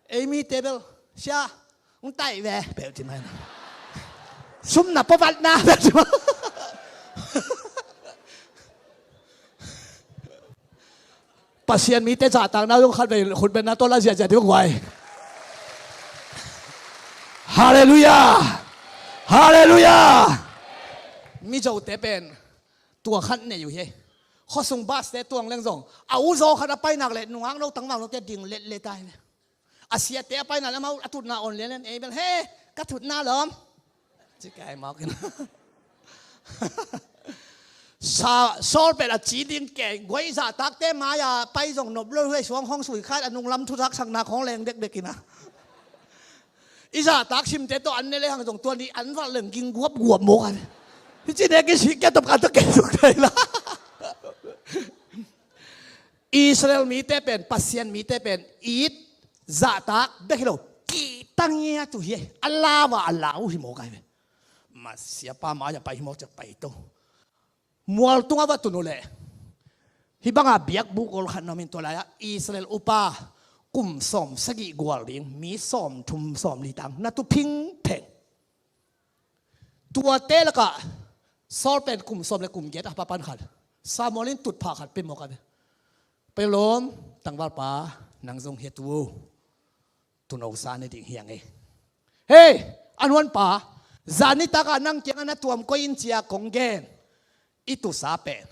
Ei mite bel, "Sia, hong taih ve," peuh ci mai na. "Sum na pua vat na," peuh ci mai. Pasian mite zahtakna zong khat vei khut bengna tawh la ziahziah ding uh guai. Halleluiah. Halleluiah. Mizote pen tua khat nei uh hi. Khuasung bus-te tuang leng zong a uzaw khat a pai nak leh nungak no tangval note ding letlet ahi ve. A siate a paina le amau a tutna on lianlian, ei bel, "He, ka tutna lawm," ci kei mawk in. Sa, Saul pen a ci ding kei, guai zahtakte mai-a pai zong nop lo, huai suang hong sui khat a nunglam thuzaksakna khawng leng dekdek in a. I zahtak simte tawh an ne le hang zong tua ni an valh leng ging guapguap mawk a. Hi ci nek i sih kia tawp ka tawh kei suk thei la. Israel mite pen, Pasian mite pen it, zahtak bek hi lo, kihta ngiat uh hi. A lau a, a lau uh hi mawk ahi ve. Mah siapa mai-ah pai hi mawk ciang pai to. Mual tungah va tun uh leh hih banga biakbuk gol khat na om in, tua lai-ah Israel upa kum sawm sagih gual ding, mi sawm thum sawm li tang na tu phingpheng. Tuate lakah Saul pen kum sawm le kum giat a pa pan khat, Samuel in tutphah khat pia mawk a ve. Pai lawm, tangvalpa, nang zong hi a tu, tuuno sa ne ding hi hang e. Hei, a nuanpa, zan nitak a nang kiangah na tuam koih in ci-a kong gen i tuusa pen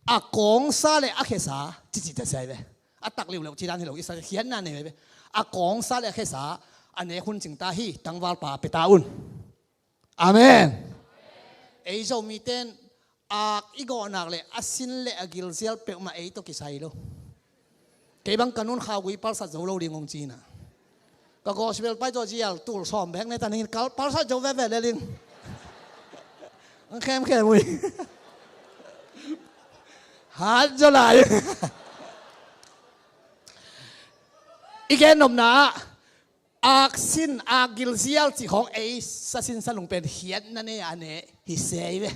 a kawngsa le a khesa, cici teh sia hi ve. A tak liuleuh ci dan hi lo, i sa khiatna nei hi ve. A kawngsa le a khesa a nek hun cing ta hi, tangvalpa pia ta un. Amen. Ei Zomite in ak i gawh nak leh a sin le a gilzial peuhmah ei tawh kisai lo. Kei bang ka nun khaugui palsat zo lo ding hong ci na. Ka gospel pai zaw zial tul sawm bek ne ta ning, kal palsat zo veve le ding. Ang khemkhem ui. Hat zaw lai. I gen nopna ah ak sin, ak gilzial cih khawng ei sa sin sa lung pen khiatna nei a ne hi se hi ve.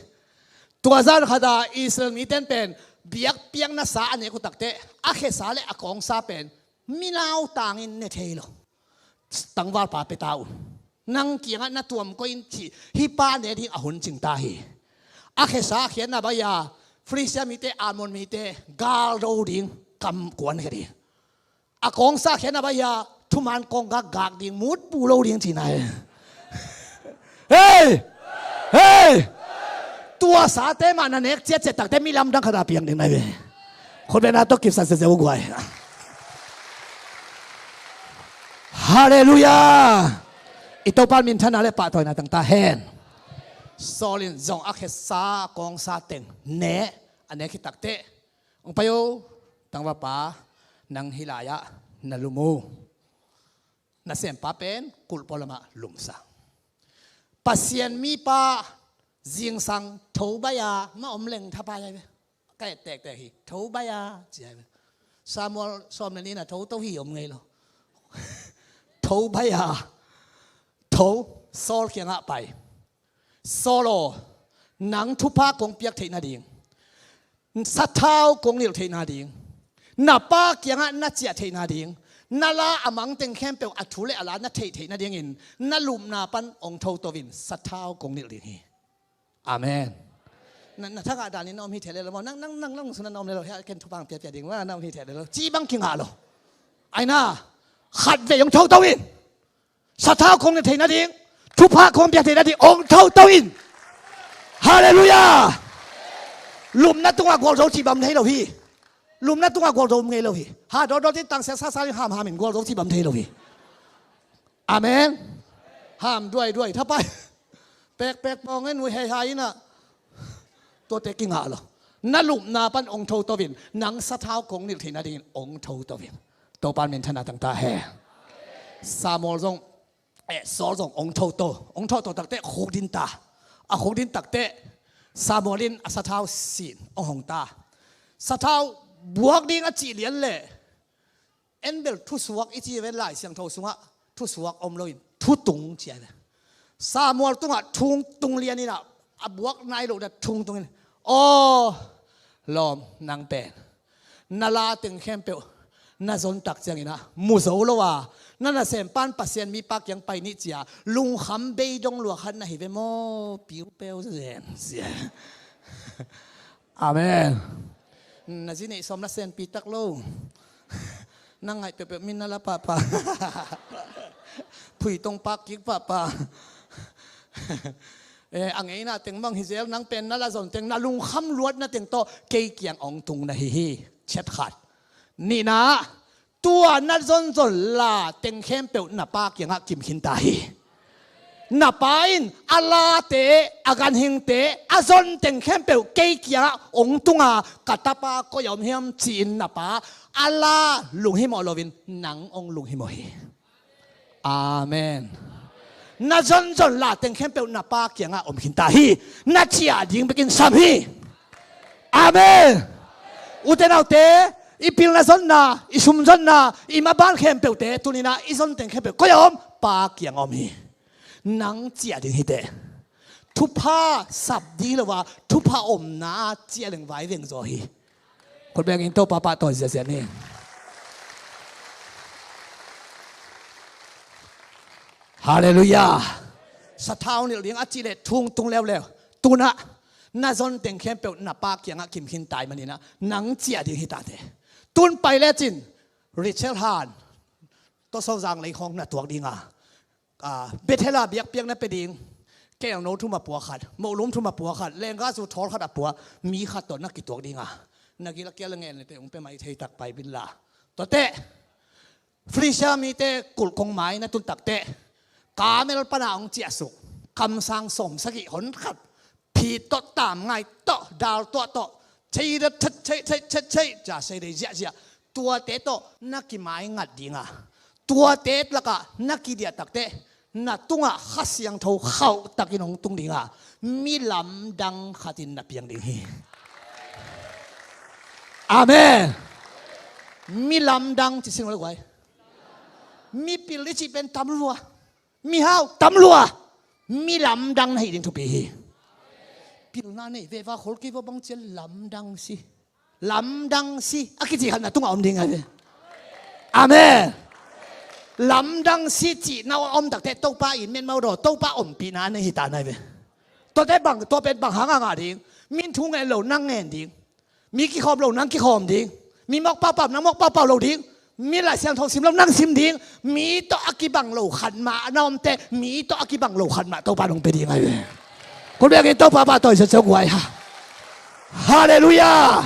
Tua zan khat a Israel mite in pen biakpiakna sa a nek uh takteh a khesa le a kawngsa pen mi nautangin ne thei lo. Tangvalpa pia ta un. Nang kiangah na tuam koih in cih hih pa ne ding a hun cing ta hi. A khesa khiatna bai-a Filistia mite, Ammon mite galdo ding, kam kuankhia ding. A kawngsa khiatna bai-a thuman kawng gakgak ding, mutpu lo ding cihna hi. Hei! Hei! Tua sate mah na nek ciatciat takteh mi lamdang khat a piang ding na hi ve. Khutbetna tawh kipsak sese uh guai. Halleluiah. I Topa minthanna le pahtawina tang ta hen. Saul in zong a khesa, a kawngsa teng ne a nek hi takteh, "Hong pai o, tangvalpa, nang hih lai-ah na lum uh. Nasempa pen kulh pualamah lumsa." Pasian mipa zingsang tho bai-a mah om leng thapai ahi ve. Ka et tektek hi, tho bai-a ci ahi ve. Samuel sawm le nihna tho to hi om ngei lo. Tho bai-a, tho, Saul kiangah pai. Saul aw, nang thupha kong piak theih nading, sathau kong nilh theih nading, na pa kiangah na ciah theih nading, na la a mang teng khempeuh a thu le a la na theih theih nadingin na lupna pan hong thoto in, sathau kong nilh ding hi. Amen. Na, na thangah danin na om hi thei le lo maw? Nang, nang, nang, nang sungah na om le lo, hia ken thupha piapia ding maw, na om hi thei le lo, ci bang kingah lo. Aina, khatvei hong thoto in. Sathau kong nilh theih nading, thupha kong piak theih nading hong thoto in. Halleluiah. Lupna tungah gualzo cih bang thei lo hi. Lupna tungah gualzo ngei lo hi. Ha dawtdawt in, tangsiak sasa in, hamham in, gualzo cih bang thei lo hi. Amen. Ham duaiduai thapai. Pekpek pawng in, ui heihai in ah. Tuate kingah lo. Na lupna pan hong thoto in, nang sathau kong nilh theih nadingin hong thoto in. Topa minthanna tang ta hen. Samuel zong, eh, Saul zong ong tho to, ong tho to takte khukdin ta. A khukdin takte Samuel in a sathau sin ong hong ta. Sathau buak ding a cih lian le, en bel thusuak i ci ven, Lai Siangtho sungah thusuak om loin thutung ci a ve. Samuel tungah thungtung lian inah, a buak nai lo da thungtung in, aw lawm, nang pen na la teng khempeuh na zon tak ciangin ah mu zo lo a, na nasempan Pasian mipa kiang pai nih cia lungkham bei dong lua khat na hi ve maw, piupeu zen sia. Amen. Na zi neih sawm na senpi tak lo. Na ngaih peuhpeuh min na la pahpah. Phuitong pak kik pahpah. Eh, a ngeina teng mang hi zel, nang pen na la zon teng, na lungkham luatna teng tawh kei kiang ong tung na hi hi. Chiat khat. Nihna, tua na zonzon la teng khempeuh na Pa kiangah kim khin ta hi. Na Pa in a late, a ganhingte, a zon teng khempeuh kei kiangah ong tunga, ka tapa koi a om hiam ci-in na Pa a la lunghimawh loin nang ong lunghimawh hi. Amen. Na zonzon la teng khempeuh na Pa kiangah om khin ta hi. Na ciah ding bekin sam hi. Amen. Ute naute, i pilna zonna, i sum zonna, i maban khempeuhte tuninah i zon teng khempeuh koi a om? Pa kiang a om hi. Nang ciah ding hi teh. Thupha sap ding lo a, thupha omna ciah leng vai veng zaw hi. Khut bengin Topa pahtawi ziazia ni. Halleluiah. Sathau nilh ding a cih leh thungtung leuleu. Tunah na zon teng khempeuh na Pa kiangah kim khin tai maninah nang ciah ding hi tate. Tun pai lecin Rachel Han, Tuasaw Zang lei khawng na tuak dinga, ah, Bethel ah biakpiakna pia ding, kelno thum a pua khat, mohlum thum a pua khat, lenggazu thawl khat a pua mi khat tawh na kituak dinga, na gil a kial a ngen lete ung pia mai thei tak pai bin la. Tuate Filistia mite kulh kong mai na tun takte, Karmel pana ong ciahsuk, kamsang sawm sagih hon khat, phit tawh, tamngai tawh, dal tuah tawh, cei dat chet cei cei chet cei ca sei dei ziahziah, tuate tawh na kimai ngat dinga, tuate lakah na kidiah takte, na tungah Kha Siangtho khauh takin hong tung dinga, mi lamdang khatin na piang ding hi. Amen. Mi lamdang ci sing lo guai. Mi pil i cih pen tam lua. Mi hau tam lua. Mi lamdang na hi ding thupi hi. Pilna nei veva khol kei va bang cian lamdang si. Lamdang si a kici khat na tungah om ding a ve. Amen. Lamdang si cihna om takte Topa in metmau daw, Topa ompihna nei hi ta nai ve. Tuate bang, tua pen bang hang a ngah ding? Min thu ngen lo nang ngen ding. Mi kikhawm lo nang kikhawm ding. Mi mawk paupau nang mawk paupau lo ding. Mi Lai Siangtho sim lo nang sim ding. Mi tawh a kibang lo khat mah a na omte, mi tawh a kibang lo khat mah Topa nong pia ding a ve. Khut bengin Topa pahtawi sia ciau guai ha. Halleluiah.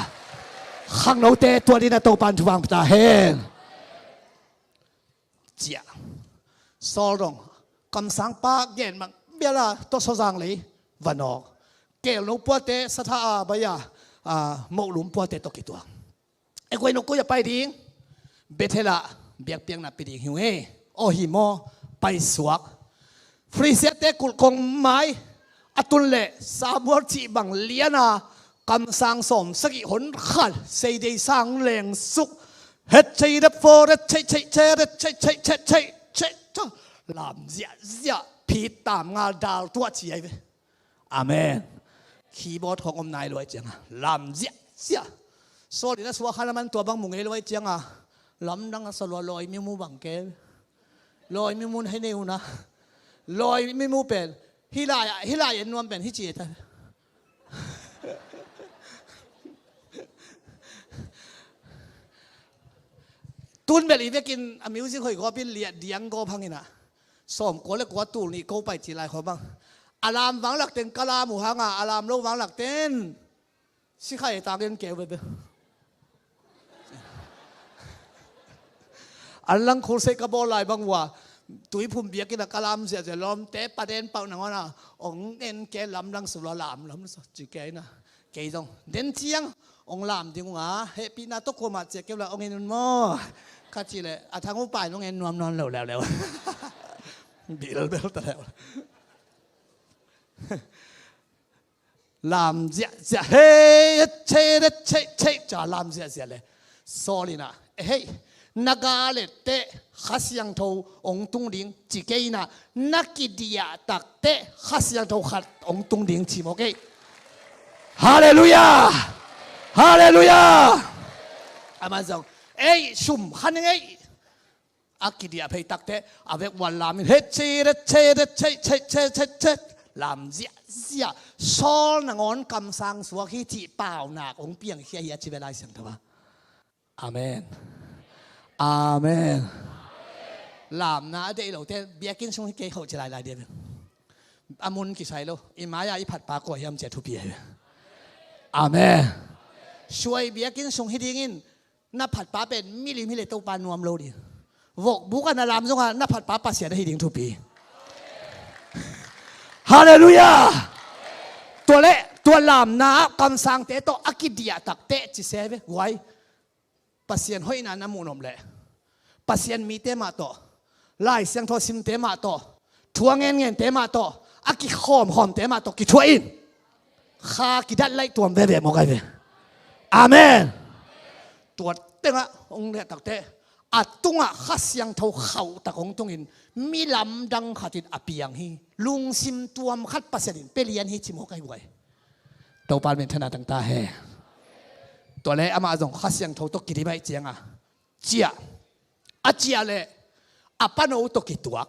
Khangnote tua dina Topa in thupha pia ta hen. Ciah. Saul dong kamsang pa gen mang biala Tuasaw Zang lei va nawk. Kelno puate satha a bai a, ah, mohlum puate tawh kituak. E guai no koi a pai ding? Bethel ah biakpiakna pia ding hi ung e. Aw hi maw? Paisuak. Filistiate kulh kong mai a tun leh Samuel cih bang liana kamsang sawm sagih hon khat, seidei sang lengsuk, het cei dep fo ret cei cei cei ret cei cei cei cei cei, lam ziahziah, phit tam ngal dal tuah ci ai ve. Amen. Keyboard hong om nai luai cianga lam ziahziah. Saul in a suak khan a man tua bang mu ngei luai cianga lamdang a sa lua, lawi mimu bang ke. Lawi mimu hei nei una. Lawi mimu pen hih lai, hih lai en nuam pen hih ci e ta. Tun bel i vekin a music hoih gawpin liah diang gawp hangina. Sawm kua le kua tul nih ko pai ci lai khawm bang. A lam vanglak ten ka lam uh hanga a lam lo vanglak ten sikhai tangin keu bebe. An lang khulseih ka bawl lai bang uh a tuiphum biakinn a ka lam ziahziah lawmte paden pauh nangawna ong en ke lamlang sula lam lam ci ke ina. Kei zong den ciang ong lam ding unga hehpihna tawh kuamah ciah keu la ong en un maw? Khat ci leh a thang uh pai nung en nuam nawn lo leuleu. Bilbel ta leu. Lam ziahziah, hei, hei, hei, hei, hei, ca lam ziahziah le. Saul in ah, hei, na galette Kha Siangtho hong tung ding ci kei in ah, na kidiah takte Kha Siangtho khat hong tung ding ci mawk ei. Halleluiah! Halleluiah! Amah zong, ei, sum khan ing ei. A kidiah phei takte a vek uan lam in, het che, ret che, ret che, che, che, che, che, lam ziahziah. Saul nangawn kamsang suak hi cih paunak hong piangkhia hi a ci ve Lai Siangtho ah. Amen. Amen. Lamna a deih lote biakinn sung hi kei hoh ci lailai dia ve. A mun kisai lo. I mai-ah i phatpa kua hiam ci a thupi ahi ve. Amen. Suai biakinn sung hi dingin na phatpa pen milim hi leh Topa nuam lo ding. Vokbuk ah na lam zongah na phatpa Pasian ahi ding thupi. Halleluiah. Tua leh tua lamna ah kamsangte tawh a kidiah takte ci se ve guai. Pasian hoihna na muh nop leh Pasian mite mah tawh, Lai Siangtho simte mah tawh, thu a ngenngente mah tawh, a kikhawmkhawmte mah tawh kithuah in. Kha kidat laih tuam veve mawk ai ve. Amen. Tua tengah hong liah takte a tungah Kha Siangtho khauhtak hong tungin mi lamdang khatin a piang hi. Lungsim tuam khat Pasian in pia lian hi ci mawk ai guai. Topa minthanna tangta he. Tua le amah zong Kha Siangtho tawh kidim aih cianga ciah. A ciah le a pano tawh kituak.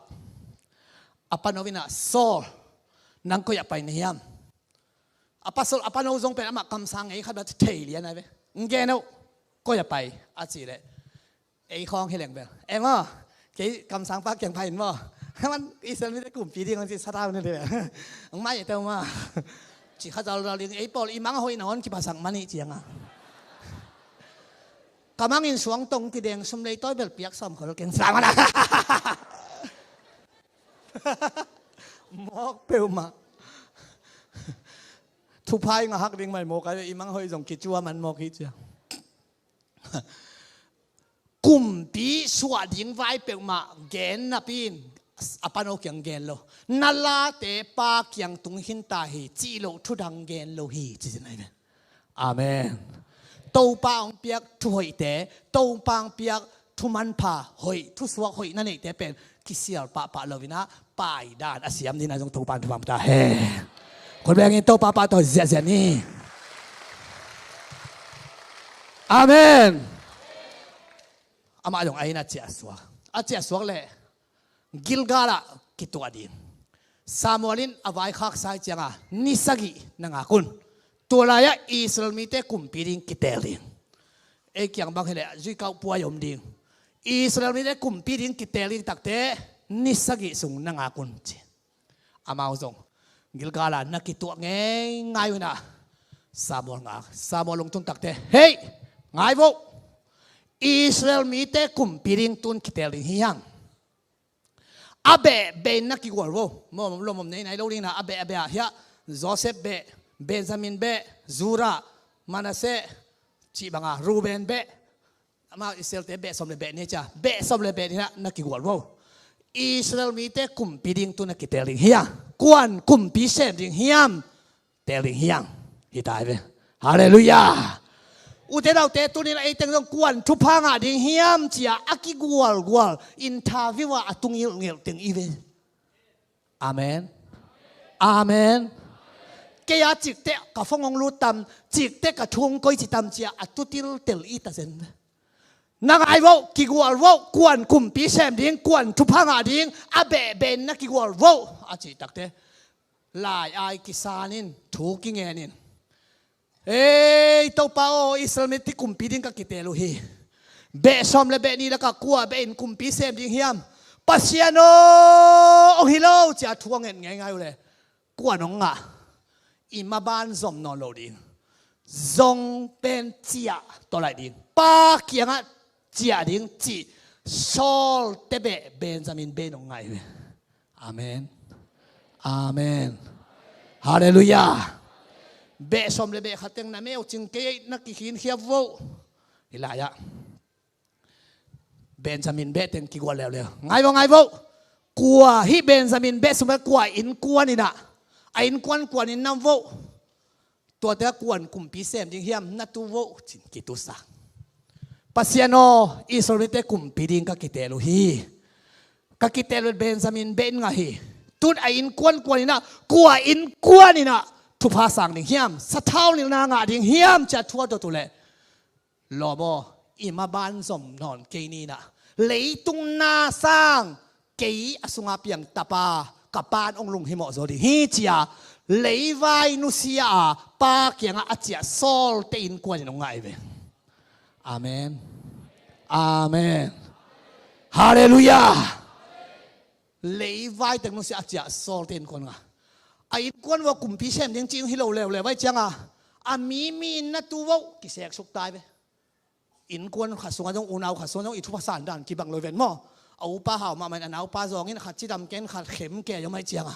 A pano in ah, Saul, nang koi ah pai na hiam? A pasal a pano zong pen amah kamsang ngei khat bang thei lian ai ve. Ngen oh, koi ah pai a ci le ei khawng hi leng bel, ei maw, kei kamsangpa kiang pha in maw. Man Israel mite kumpi ding ang ci sa tau ni de. Ang mai teu maw. Ci kha zalzal ding, ei pawl i mang hoih na hon kipasak mani cianga. Ka mangin suang tong kideng sum lei tawi bel piak sawm khol keng sa mana. Mawk peuhmah. Thuphai ngahak ding mai mawk ai ve, i mang hoih zong kicua man mawk hi cia. Kumpi suah ding vai peuhmah gen napi in a pano kiang gen lo. Na late pa kiang tung khinta hi cih loh thudang gen lo hi ci zin ai ve. Amen. Topa hong piak thuhoihte, Topa hong piak thumanpha hoih, thusuak hoih na neihte pen kisial pahpah lo in ah paidan a siam ding a zong Topa in thupha ta hen. Khut bengin Topa pahtawi ziahziah ni. Amen. Amah zong a inn a ciahsuak, a ciahsuak leh Gilgal ah kituah ding. Samuel in a vaikhaksa ih cianga ni sagih na ngak un. Tua lai-ah Israel mite kumpi ding kiteel ding. Ei kiang bang hileh zuikauh puai om ding. Israel mite kumpi ding kiteel ding takte ni sagih sung na ngak un ci. Amau zong Gilgal ah na kituah ngeingai uh in ah Samuel ngak. Samuel lungtun takte, hei, ngai vo. Israel mite kumpi ding tun kiteel ding hi hang. A beh beh in na kigual vo. Mawh lomom nei nai lo ding na a beh a beh ah hiah Joseph beh, Benjamin beh, Judah, Manasseh, cih banga Reuben beh. Amau Israelte beh sawm le beh ni cia, beh sawm le beh ni na na kigual vo. Israel mite kumpi ding tu na kiteel ding hiam? Kuan kumpi sem ding hiam? Teel ding hiam? Hi ta hi ve. Halleluiah. Ute naute, tunin a eiteng zong kuan thupha ngah ding hiam cia a kigualgual interview ah a tu ngilhngilh teng i ve. Amen. Amen. Kei a cikte ka phone hong lut tam, cikte ka thu hong koi ci tam cia a tu tiltel i ta zen. Na ngai vo, kigual vo, kuan kumpi sem ding, kuan thupha ngah ding a behbeh in na kigual vo a cih takte lai-ai kisan in, thu kingen in, ei Topa aw, Israel mite kumpi ding ka kiteel uh hi. Beh sawm le beh nih lakah kua beh in kumpi sem ding hiam? Pasian aw, hong hi lo cia thu a nget ngeingai uh le kuan hong ngah, i maban zom nawn lo ding. Zong pen ciah tawh laih ding, pa kiangah ciah ding cih Saul te beh, Benjamin beh in hong ngah hi ve. Amen. Amen. Halleluiah. Beh sawm le beh khat teng na meucing kei ei, na kikhinkhia vo. Hi lai-ah Benjamin beh teng kigual leuleu. Ngai vo, ngai vo. Kua hih Benjamin beh sung pan kua innkuan in ah, a innkuan kua in nam vo, tuate a kuan kumpi sem ding hiam, na tu vo, ci-in kitusak. Pasian aw, Israel mite kumpi ding ka kitel uh hi. Ka kitel uh Benjamin beh in ngah hi. Tun a innkuan kua in ah, kua innkuan in ah thupha sang ding hiam, sathau nilhna ngah ding hiam, ci-a thu a dot uh leh, lawm aw, i maban zom nawn kei ni in ah, leitung na sang kei a sungah piang tapa ka pa'n hong lunghimawh zaw ding hi, ci-a leivai nusia a pa kiangah a ciah Saul-te innkuan in hong ngah hi ve. Amen. Amen. Halleluiah. Leivai teng nusia a ciah Saul-te innkuan ngah. A innkuan vo kumpi sem ding cih hi lo leuleu vai cianga, a mi mi in na tu vo, kiseksuk ta hi ve. Innkuan khat sungah zong, unau khat sungah zong i thupha san dan kibang lo ven maw. A upa hau mahmah in a naupa zawng in, khat cidam ken, khat khem ke zong mai cianga,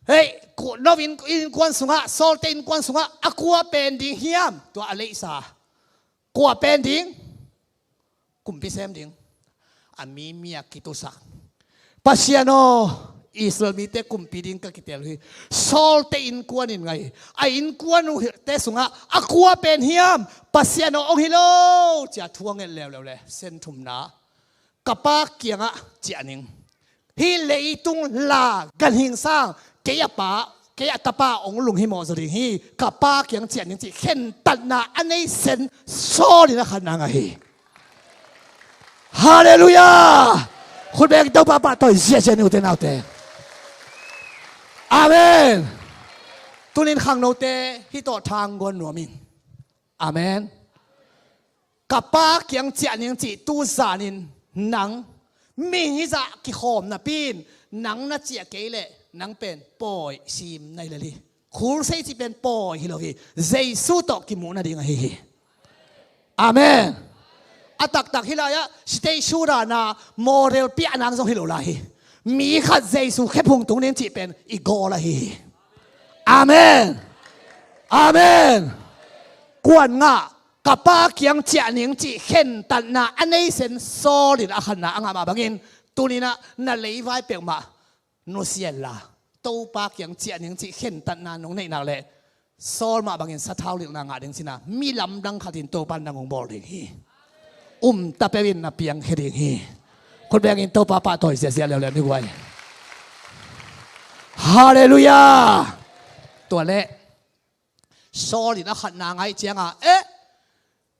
hei, ku-, no inn-, innkuan sungah, Saul-te innkuan sungah a kua pen ding hiam, tua a leihsa. Kua pen ding? Kumpi sem ding. A mi mi a kitusak. Pasian aw, Israel mite kumpi ding ka kitel uh hi. Saul-te innkuan in ngah hi. A innkuan uh te sungah a kua pen hiam, Pasian aw, hong hi lo, ci-a thu a nget leuleu leh, sen thumna, ka pa kiangah ciah ning. Hih leitung la ganhing sang kei a pa, kei a tapa hong lunghimawh zaw ding hi. Ka pa kiang ciah ning, cih khentatna a nei sen Saul in a khatna ngah hi. Halleluiah. Khut beng Topa pahtawi ziahziah ni, ute naute. Amen. Tunin khangnote hih tawh thangguan nuam ing. Amen. Ka pa kiang ciah ning cih tu zanin nang mihing hizah kikhawm napi in, nang na ciah kei leh nang pen pawi sim na hi lel hi. Khulsei cih pen pawi hi lo hi. Jesu tawh kimuh nading ahi hi. Amen. A taktak hih lai-ah stage show dana model piah nang zong hi lo lai hi. Mi khat Jesu khephung tung ding cih pen i goal ahi hi. Amen. Amen. Kuan ngah, ka pa kiang ciah ning cih khentatna a nei sen Saul in a khatna a ngah mah bangin, tuninah na leivai peuhmah nusia inla, Topa kiang ciah ning cih khentatna nong neih nak leh, Saul mah bangin sathau lilhna ngah ding cina, mi lamdang khatin Topa in nang hong bawl ding hi. Umta peuh in na piangkhia ding hi. Khut bengin Topa pahtawi ziahziah leuleu ni guai. Halleluiah. Tua leh Saul in a khatna ngaih cianga, eh,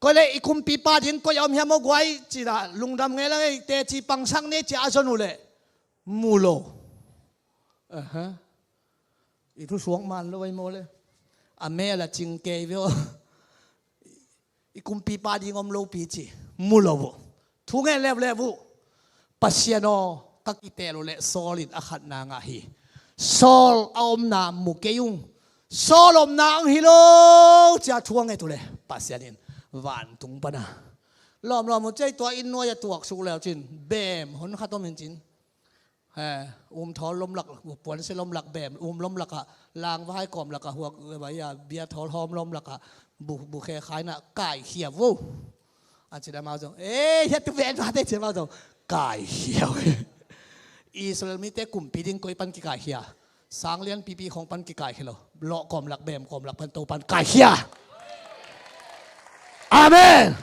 koi leh i kumpipa ding koi a om hiam aw guai, cina lungdam ngei la ngei, teci pangsak ni cia a zon uh leh mu lo. Aha. I thusuak man lo ai maw le. A mel a cing kei veu. I kumpipa ding om lopi ci. Mu lo uh. Thu ngen leuleu uh. Pasian aw, ka kitel uh leh Saul in a khatna ngah hi. Saul a omna mu kei ung. Saul omna ang hi lo cia thu a nget uh leh Pasian in vantung pana lawmlawm uh cia i tua inn nuai a tuaksuk leu cin bem hon khat om in cin. He, um thawl lomlak, puansia lomlak bem, um lomlakah, langvahai kawmlakah, huak, bia thawl hawm lomlakah, bu, bu khe khaina kaikhia vo. A cin amau zong, eh, hia tu ven vate cin amau zong, kaikhia vo. Israel mite kumpi ding koi pan kikaikhia. Sanglian pipi khong pan kikaikhia lo. Lawh kawmlak, bem kawmlak pan Topan kaikhia. Amen.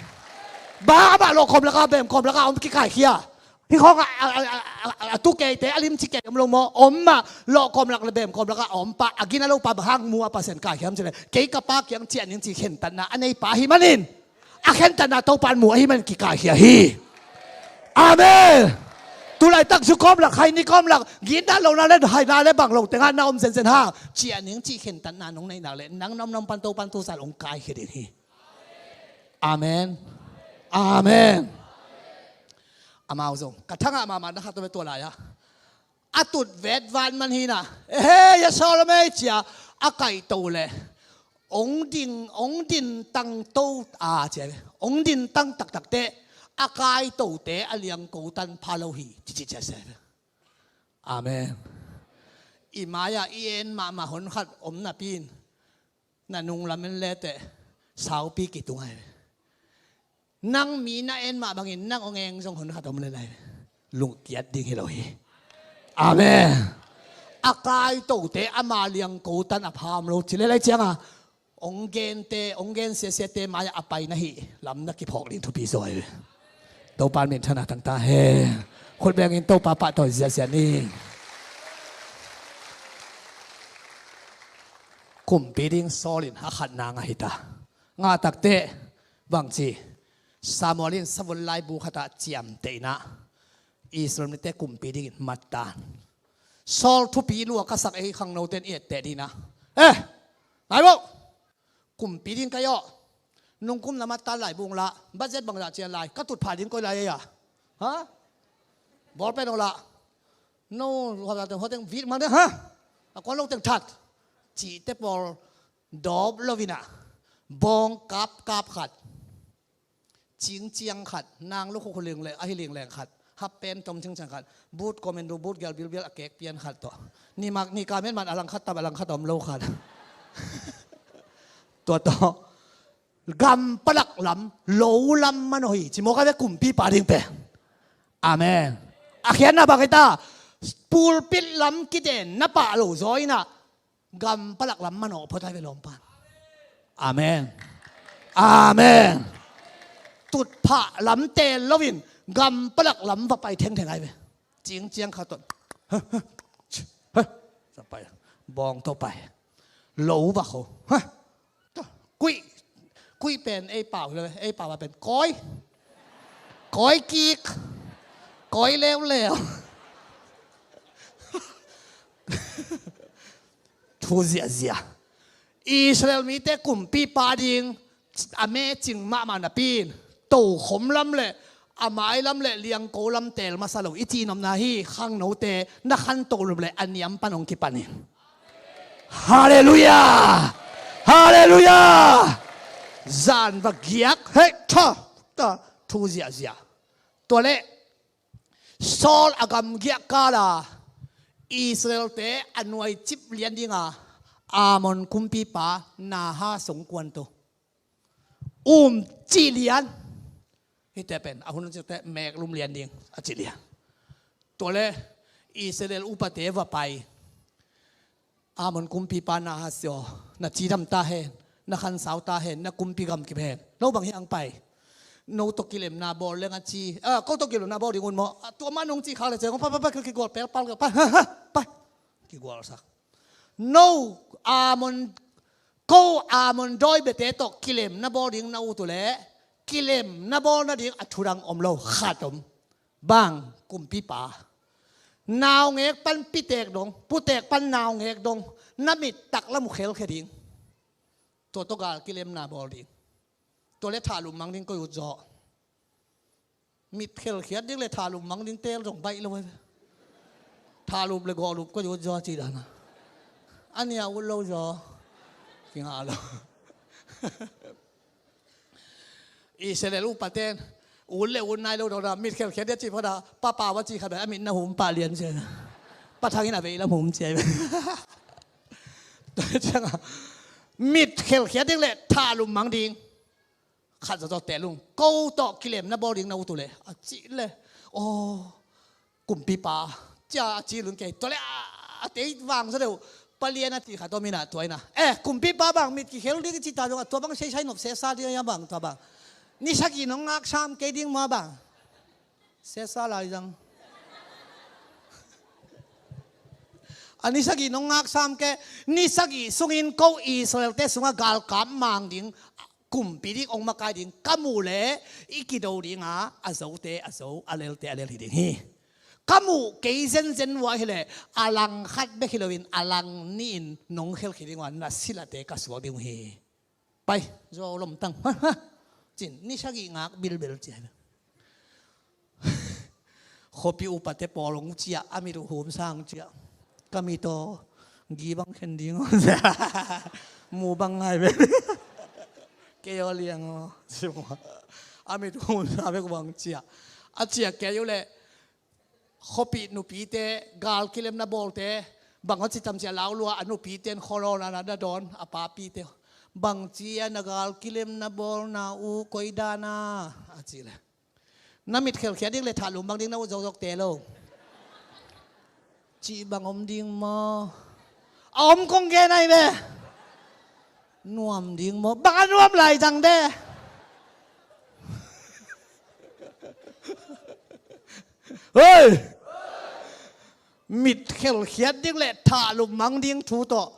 Bang a bah lawh kawmlakah, bem kawmlakah om kikaikhia. Hih khawng a, a, a, a, a, a tu keite, a limci kei om lo maw? Om mah, lawh kawmlak le bem kawmlakah a om pah, a gina lo pa bang hang mu a Pasian kaikhiam cileh. Kei ka pa kiang ciah ning ci khentatna a nei pa ahi manin, a khentatna Topan mu ahi manin kikaikhia hi. Amen. Tulaitak zu kawmlak, haini kawmlak, gina lo na le, haina le bang lo tengah na om zenzen hang. Ciah ning ci khentatna nong neih nak leh, nang na om na om pan Topan tusan hong kaikhia ding hi. Amen. Amen. Amau zong ka thangah mahmah na khat tua lai-ah a tut vetvan man hina. Ehe, ya Salome cia a kaihto leh ong ding, ong din tang to a cia, ong din tang taktak teh a kaihtote a liangko tan pha lo hi. Cici cia sia. Amen. I mai-ah i en mahmah hon khat om napi in, na nunglam en leteh saupi kitung ahi. Nang mi na en mah bangin nang hong eng zong hun khat om le lai. Lungkiat ding hi lo hi. Amen. A kaitote ama liangko tan a pham lo ci le lai cianga hong gente, hong gen siasiate mai-ah a pai na hih lam na kiphawk ding thupi zaw hi. Topa min thang a tangta hen. Khut bengin Topa pahtawi ziazia ni. Kumpi ding Saul in a khatna ngah hi ta. Ngah takteh bangci, Samuel in savun laibu khatah ciamteh in ah Israel mite kumpi dingin mat ta. Saul thupi lua ka sak ei khangnote in i etteh ding in ah, eh, laibu, kumpi ding ka hi aw. Nungkum na mat ta, laibu hong la. Budget bangzah cian lai, ka tutphah ding koi lai ei a? Ha? Bawlpen hong la. No, huateng vit mang ding, ha? A kuan lo teng that. Cihte pawl dawp lo in ah, bawng kapkap khat, cingciang khat, nang lukhukhu ling le ahi lingleng khat, happen tom cingciang khat, but commando but gel bilbial a kek pian khat tawh, ni mak ni ka men man a lang khat tam, a lang khat om lo khat. Tua tawh gam palak lam, lo lam manawh hi ci maw, ka ve, kumpipa ding pen. Amen. A khiatna bang hi ta? Pulpit lam kiden na pah lo zaw in ah gam palak lam manawh phot ai ve lawmpa. Amen. Amen. Tutphah lam teel loin gam palak lam va pai thengtheng ai ve. Cingciang khat tawh, ha, ha, ha, sa pai. Bawng tawh pai. Lo va kho. Ha. Kuih. Kuih pen ei pau hi lo, ei pau a pen kawi. Kawi kik. Kawi leuleu. Thu ziahziah. Israel mite kumpipa ding a mecing mahmah napi in, tokhom lam le a mai lam le liangko lam teel masa lo i cihnopna hi. Khangnote na khantoh nop le a niam pan hong kipan in. Halleluiah. Halleluiah. Zan va giak, hei, tha, ta, thu ziahziah. Tua leh Saul a gamgiah kala Israelte a nuaicip lian dinga Ammon kumpipa Nahas hong kuanto. Um cih lian. Hihte pen a hun ciangte meeklum lian ding a cih lian. Tua leh Israel upate va pai. Ammon kumpipa Nahas aw, na cidam ta hen, na khansau ta hen, na kumpi gamkip hen. No bang hiang pai? No tawh kilemna bawl leng a ci. Ah, ko tawh kilemna bawl ding un maw? Ah, tua mah nong cih khak leh ciang, pai, pai, pai, kigual pelpal, pai, ha, ha, pai. Kigualsak. No, Ammon, ko Ammon dawi biate tawh kilemna bawl ding na ut uh leh, kilemna bawl nading a thudang om lo, khat om. Bang, kumpipa. Naungek pan pitek dong, putek pan naungek dong, na mit taklam uh khelkhia ding. Tua tawh gal kilemna bawl ding. Tua leh thahlum mang ding koi ut zaw? Mit khelkhiat ding le thahlum mang ding teel zong baih lo. Thahlum le gawhlup koi ut zaw ci dan a. A nia ut lo zaw. Kingah lo. Israel upaten ut le ut nai lo dong a, mit khelkhiat ding a ci phot a, papa va ci khat bek a mit na hum pah lian cia. Pa Thang in a veilam hum cia. Tua ciangah mit khelkhiat ding le thahlum mang ding. Khat zawzaw teel ung, ko tawh kilemna bawl ding na ut uh leh, a cih leh, aw, kumpipa, cia a cih lun kei, tua leh a, a tei vang zaw deuh, palian a cih khat om in a tua in a. Eh, kumpipa bang mit kikhel ding i cih ta zong a, tua bang seisai nop sesa ding a bang, tua bang. Ni sagih nong ngak sam kei ding maw bang? Sesa lai zang. A ni sagih nong ngak sam kei, ni sagih sungin ko Israelte sungah galkap mang ding, kumpi ding, hong makai ding ka muh leh i kido ding a, a zote a zo, a lelte a lel hi ding hi. Ka muh kei zenzen uh a hi leh a lang khat bek hi loin a lang nih in nong khelkhia ding uh a, na silate ka suak ding uh hi. Pai, zuau lomtang. Ha, ha. Cin, ni sagih ngak bilbil cia. Khuapi upate pawl hong ciah, a mit uh hum sang ciah. Ka mit aw, gi bang khen ding aw. Mu bang ngai ve. Kei aw liang aw. A mit uh hum sa bek bang ciah. A ciah kei uh leh khuapi nupite, gal kilemna bawlte, bang aw ci tam cia lau lua, a nupite in khualawna na dawn, a papite. Bangci a na gal kilem na bawl na uh koi dan a, a ci le. Na mit khelkhiat ding le thahlum bang ding na uh zokzok te lo. Cih bang om ding maw? A om kong gen ai ve. Nuam ding maw? Bang a nuam lai zang de. Hei! Mit khelkhiat ding le thahlum mang ding thu tawh.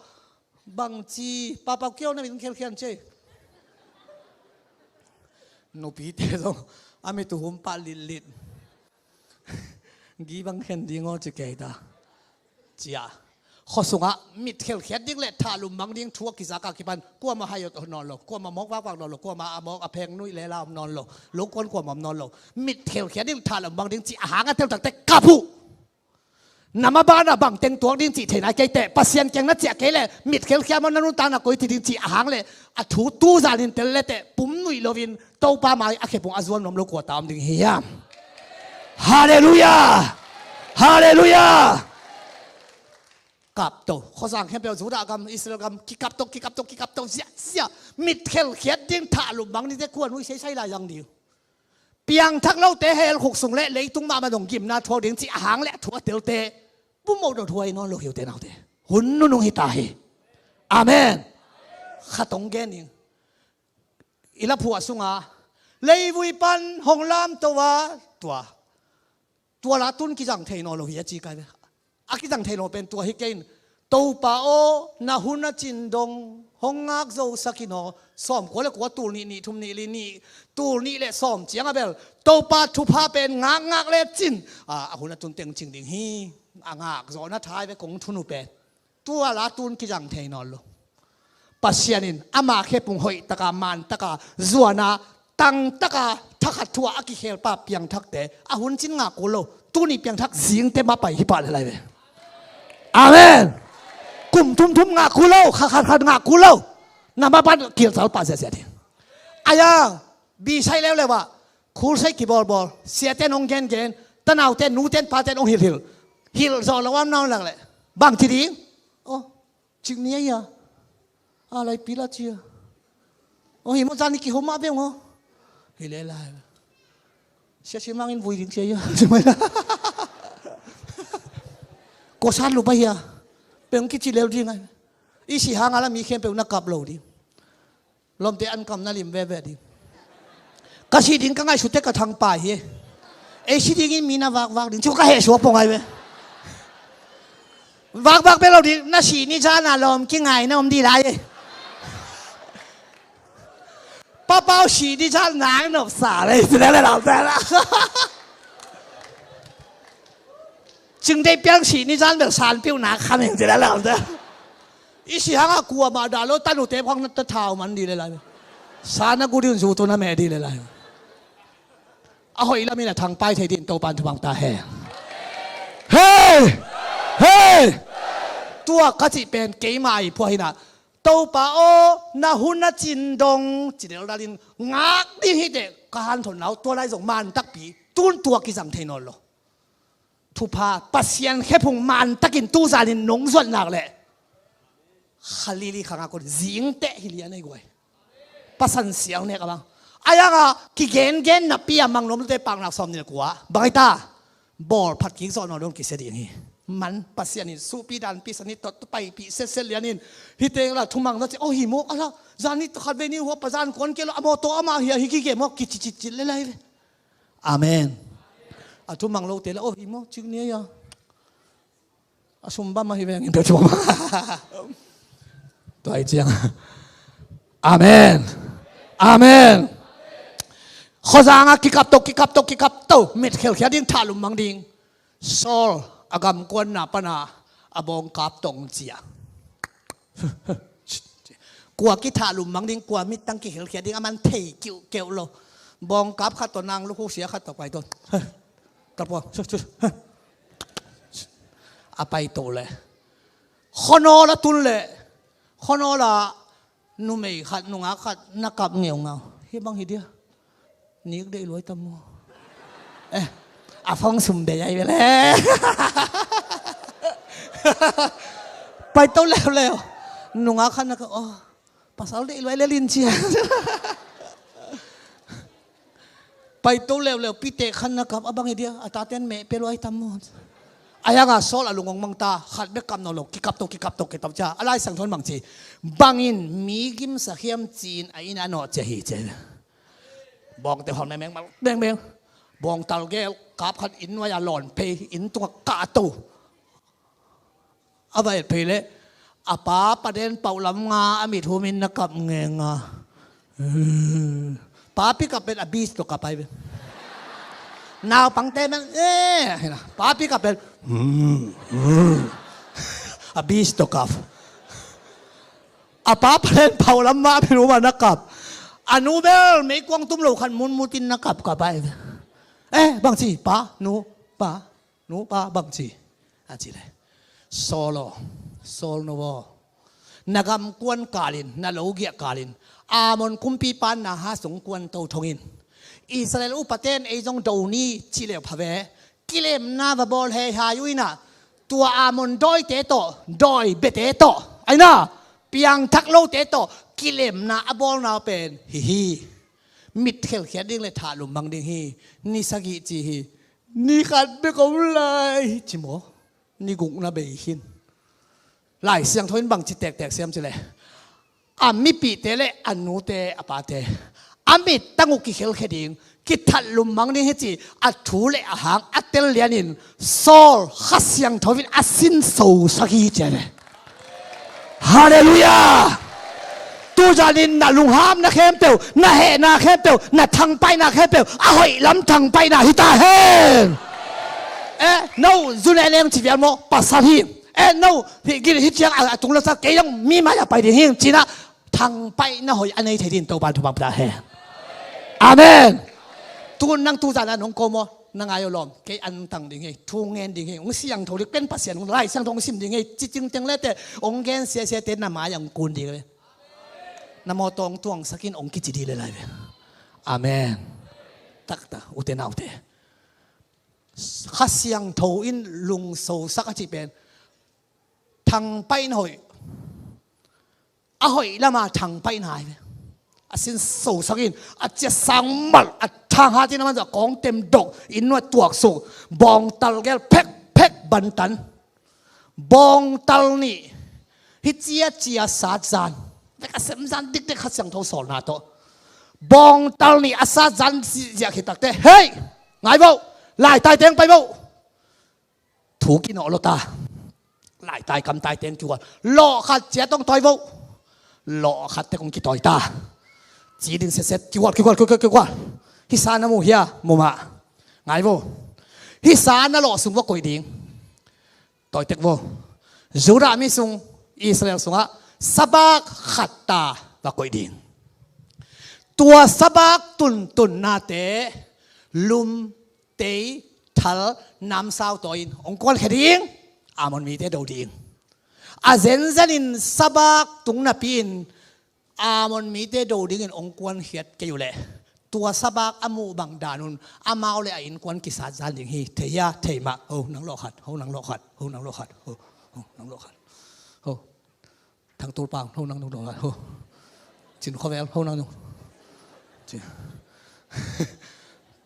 Bangci, papau kiau na min khelkhian cei. Nupite zong a mit uh hum pah litlit. Gi bang khen ding aw ci kei ta. Cia. Khuasungah mit khelkhiat ding le thahlum mang ding thu a kizak a kipan. Kuama hai nawn lo. Kuama mawk vakvak nawn lo. Kuama a mawk a pheng nuih le la om nawn lo. Lo kuan kuama om nawn lo. Mit khelkhiat ding thahlum mang ding ci a hang a teltakte kap uh. Na maban a bang teng tuak ding cih theihna kei teh, Pasian kiang na ciah kei leh, mit khelkhia maw na nuntakna koi ci ding cih a hang leh, a thu tu zanin tel le teh, pum nuih loin, Topa mai a khepung a zuan nuam lo kua ta om ding hiam? Halleluiah! Halleluiah! Kap to, khuazang khempeuh, Judah gam, Israel gam, kikap to, kikap to, kikap to, ziahziah, mit khelkhiat ding, thahlum mang ding te kua nuih seisai lai zang ding. Piangthak lote hell khuk sung le leitung mahmah dong gimna thuak ding cih a hang le a thu a telte pummo dawh thuai nawn lo hi uh te naute. Hun nunung hi ta hi. Amen. Khat hong gen ning. I laphuah sunga leivui pan hong lamto a tua, tua la tun kizang thei nawn lo hi a ci kai ve. A kizang thei lo pen tua hi kei in, Topa aw, na hun a cin dong hong ngak zo sak in aw. Sawm kua le kua, tul nih, nih thum, nih li, nih, tul nih le sawm ciang a bel Topa thupha pen ngakngak le cin, a, a hun a tun teng cing ding hi. A ngak zawhna thai ve kong thunu pen. Tua la tun kizang thei nawn lo. Pasian in ama khepung hoih taka, man taka, zuana, tang taka, thakhat thua a kikhelpa piangthakte a hun cin ngak kul lo. Tuni piangthak zingte mah pai hi pah le lai ve. Amen. Kum thumthum ngak kul lo, khat khat khat ngak kul lo. Na maban kilcal pah ziahziah ding. Aya, bisai leuleu ah, khulsai kibawlbawl, siate nong gengen, tanaute, nute, pate nong hilhhilh. Hilh zawh lo am nong lak leh bang ci ding? Oh. Cik ni a hia? A laipi la cia. O hi maw, zan ni kihom mah beng aw. Hi le lai. Sia sia mangin vui ding cia hia? Ko san lupa hia? Peng kici leu ding ai. I si hang a la mi khempeuh na kap lo ding. Lomte an kam na lim veve ding. Ka si ding ka ngaihsut teh ka thangpai hi. Ei si dingin mi na vakvak ding. Cu ka heh suak pong ai ve. Vakvak bek lo ding. Na si ni zan a lawm kingai na om dih lai. Papau si ni zan nang nop sa lei. Cing dei piang si ni zan bel san piu nak khameng cila lam ta. I si hangah kuamah dah lo, tanute phang na ta thau man dih le lai. Sa na gu dih un, zu tu na meh dih le lai. A hoih lamin a thangpai thei dih in Topan thupang ta he. Hei! Hei! Tua ka cih pen keimah ai phuah hinah. Topa aw, na hun a cin dong ci deldalin ngak ding hi teh ka hanthon lau, tua lai zong man takpi tun tua kizang thei nawn lo. Thupha, Pasian khephung man takin tuzanin nong zuat nak leh kha lili kha ngak un, zingteh hi lian ei guai. Pasan siang nek a bang. A yangah kigengen napi a mang nuam lute paknak sawm nih le kua. Bang hi ta? Bawl phat kik zawh nawn dong kisia ding hi. Man Pasian in suhpi danpi sani tot paipih setset lianin. Hi teng la thumang na ci, oh hi maw, ala, zan ni khat vei ni hua pa zan kuan kei lo, a mawtaw amah hi a hi kike maw, kicicicit le lai ve. Amen. A thumang lote la, oh hi maw, cik ni a. A sum bam ahi vengin peuh thum. Tua hi ciang. Amen. Amen. Khuazangah kikap to, kikap to, kikap to. Mit khelkhia ding, thahlum mang ding. Saul a gamkuanna pana a bawngkap tong cia. Kua kithahlum mang ding, kua mittang kikhelkhia ding, a man thei kiuhkeuh lo. Bawngkap khat tawh nang lukhuk sia khat tawh pai tawh. Kapua. A pai to le. Khuanawl a tun le. Khuanawl a numei khat, nungak khat, na kap ngeungau. Hi bang hi dia. Nik deih luai tam maw? Eh, a phone sum bei ai ve le. Pai to leuleu. Nungak khat na ka, oh. Pasal deih luai lel in ci a. Paito leuleu, pitek khan na kap, a bang hi dia, a taten meh pia luai tam maw. A hianga Saul a lung hong mang ta, khat bek kap nawn lo, kikap to, kikap to, kikap to ci a, a Lai Siangtho in bang ci, bangin mi gimsak hiam ci-in a inn ah a nawh ci a hi ci a. Bawngte hawl mengmeng, mengmeng. Bawngtal gel, kap khat inn nuai-a lawn phei, inn tungah kah to. A va et phei leh, a pa paden pauh lam nga a mit humin na kap ngenga. Papi kap pen a beast tawh kap ai ve. Naupangte man, eh, papi kap pen, a beast tawh kap. A pa paden pauh lam nga a mit humin na kap. A nu bel meikuang tum lo khat munmutin na kap kap ai ve. Eh, bang ci, pa, nu, pa, nu, pa, bang ci. A ci leh, Saul aw, Saul nu aw, na gamkuan kalin, na logiah kalin, Ammon kumpipa Nahas hong kuan to thongin, Israel upaten ei zong do ni ci leu pha ve. Kilemna va bawl heihai uh inah, tua Ammon dawite tawh, dawi biate tawh, a inn ah piangthak lote tawh kilemna a bawlna pen hi hi. Mit khelkhiat ding le thahlum mang ding hi. Ni sagih ci hi. Ni khat bek om lai ci maw? Ni guk na bei khin. Lai Siangtho in bang ci tektek siam ci leh, a mipihte le a nute a pate a mittang uh kikhelkhia ding, kithahlum mang ding hi ci a thu le a hang a tel lianin Saul Kha Siangtho in a sinsosak hi ci a ve. Halleluiah! Tuzanin na lunghamna khempeuh, na hehna khempeuh, na thangpaihna khempeuh a hoih lam thangpaihna hi ta hen. Eh, no zu le leng ci vial maw, pasal hi. Eh, no hi gil hi ciang a, a tung lo sa kei dong mi mai a pai ding hi cinah thangpaihna hoih a nei thei ding Topan thupha pia ta hen. Amen. Tun nang tuzan a nong ko maw? Na ngai aw lawm, kei an tang ding hi, thu ngen ding hi, hong siangtho ding pen Pasian hong Lai Siangtho hong sim ding hi, ci cingteng lete hong gen siasiate na mai-ah hong kun ding hi. Na mawtaw hong tuangsakin hong kici ding le lai ve. Amen. Taktak ute naute, Kha Siangtho in lungsosak a cih pen thangpaihna hoih, a hoih lama thangpaihna hi ve. A sinsosak in a ciatsang malh, a thanghat in a manzah kawng temdok, inn nuai tuaksuk, bawngtal gel phekphek bantan. Bawngtal nih hi cia cia satzan, vek a semzan dikdek Kha Siangtho sawlna tawh. Bawngtal nih a satzan ziahkhit takte, hei, ngai vo, laitai teng pai vo. Thu kinawh lo ta. Laitai kamtai teng kihual. Lawh khat ciat hong tawi vo. Lawh khat tek hong kitawi ta. Ci ding setset kihual, kihual, kihual, kihual. Hih sa na mu hia, mu mah. Ngai vo. Hih sa na lawh sung va koih ding. Tawi tek vo. Judah mi sung, Israel sungah sabak khat ta va koih ding. Tua sabak tuntunnate lum tei, thal, namsau tawi-in hong kuankhia ding. Ammon mite do ding. A zenzenin sabak tung napi-in Ammon mite do dingin hong kuankhiat kei uhleh, tua sabak a muh bang danun amau le a innkuan kisat zan ding hi. Thei hia? Thei mah. Ho nang lawh khat, ho nang lawh khat, ho nang lawh khat, ho, ho nang lawh khat. Ho. Thang Tulpang, ho nang nung dong lai, ho. Cin Khuavel, ho nang nung. Ci.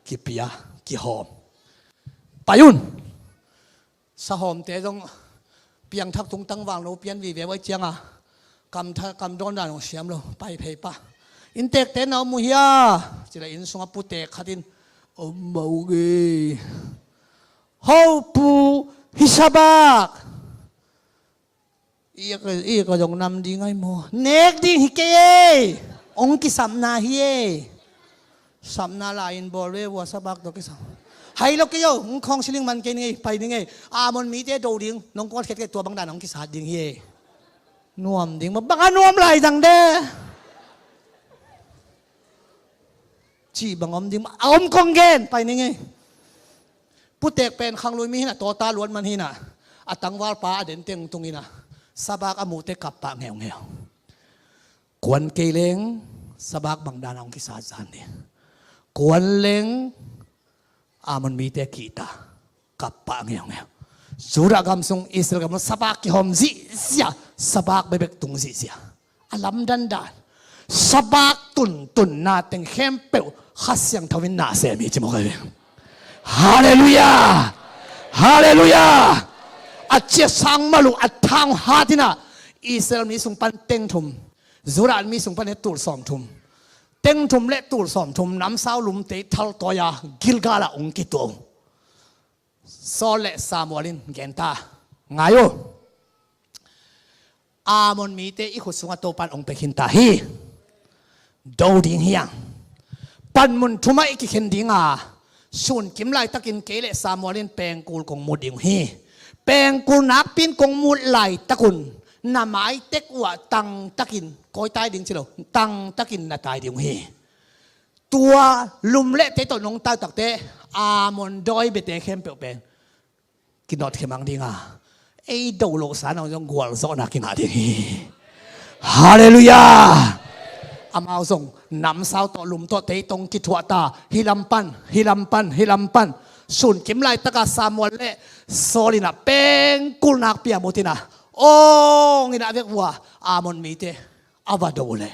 Kipia, kihawm. Pai un. Sahawmte zong piangthak tungtang vang lo pian vive vai cianga. Kam tha, kam dawn dan hong siam lo, pai phei pah. Inntekte na om uh hia? Cila inn sunga putek khatin om mah uh ge. Ho pu, hih sabak i ka, i ka zong nam ding ai maw? Nek ding hi kei ei. Hong kisapna hi ei. Sapna lai-in bawl ve vua, sabak tawh kisap. Hai lo kei o, hong khawng siling man kei ning ei, pai ning ei. Ammon mite do ding, nong kuankhiat kei tua bang dan hong kisat ding hi ei. Nuam ding maw, bang a nuam lai dang de. Cih bang om ding maw, a om kong gen, pai ning ei. Putek pen khanglui mi hinah, tawta luat man hinah, a tangvalpa a denteng tung inah, sabak a muhte kap pah ngeungeu. Kuan kei leng sabak bang dan a hong kisat zan ding. Kuan leng Ammon mite kihta, kap pah ngeungeu. Judah gam sung, Israel gam sung sabak kihawm zihziah, sabak bekbek tung zihziah. A lamdan dan. Sabak tuntunna teng khempeuh Kha Siangtho in na sem hi ci mawk ahi ve. Halleluiah. Halleluiah. A ciatsang malu a thang hatina Israel mi sung pan teng thum, Judah mi sung pan he tul sawm thum, teng thum le tul sawm thum namsau lumte thaltawi a Gilgal ah ong kituak. Saul le Samuel in genta, ngai uh, Ammon mite i khut sungah Topan ong pia khinta hi. Do ding hi a, panmun thumah i kikhen dinga, sunkim laitakin kei le Samuel in pengkul kong mu ding uh hi. Pengkul nakpi in kong mut laitakun na maitek uhah tangtakin, kawi tai ding ci lo, tangtakin na tai ding uh hi. Tua lum le tei tawh nong tai takte Ammon dawi biate khempeuh pen kinawt khemang dinga, ei do lohsa na zong gualzawhna kingah ding hi. Halleluiah. Amau zong namsau tawh lum tawh tei tawh kithuahta, hih lam pan, hih lam pan, hih lam pan. Sunkim laitaka Samuel le Saul inah pengkul nakpi a mutinah, ong inah vek vua Ammon mite a va do leh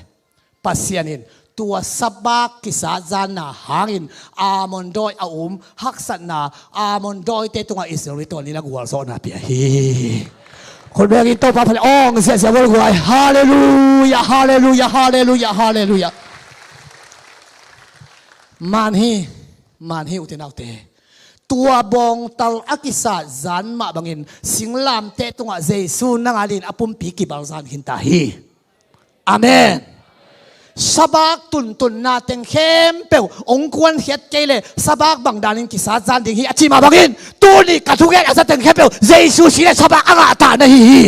Pasian in tua sabak kisat zanna hangin Ammon dawi a um haksatna, Ammon dawite tungah Israel mi tawnin a gualzawhna pia hi. Khut bengin Topa phat le ong ziahziah vualhuai. Halleluiah, halleluiah, halleluiah, halleluiah. Man hi, man hi ute naute. Tua bawngtal a kisat zan mah bangin singlamteh tungah Jesu nang adingin a pumpi kibalzan khinta hi. Amen. Sabak tuntunna teng khempeuh ong kuankhiat kei leh sabak bang danin kisat zan ding hi a ci mah bangin, tuni ka thugen a za teng khempeuh Jesu si le sabak a ngahta na hi hi.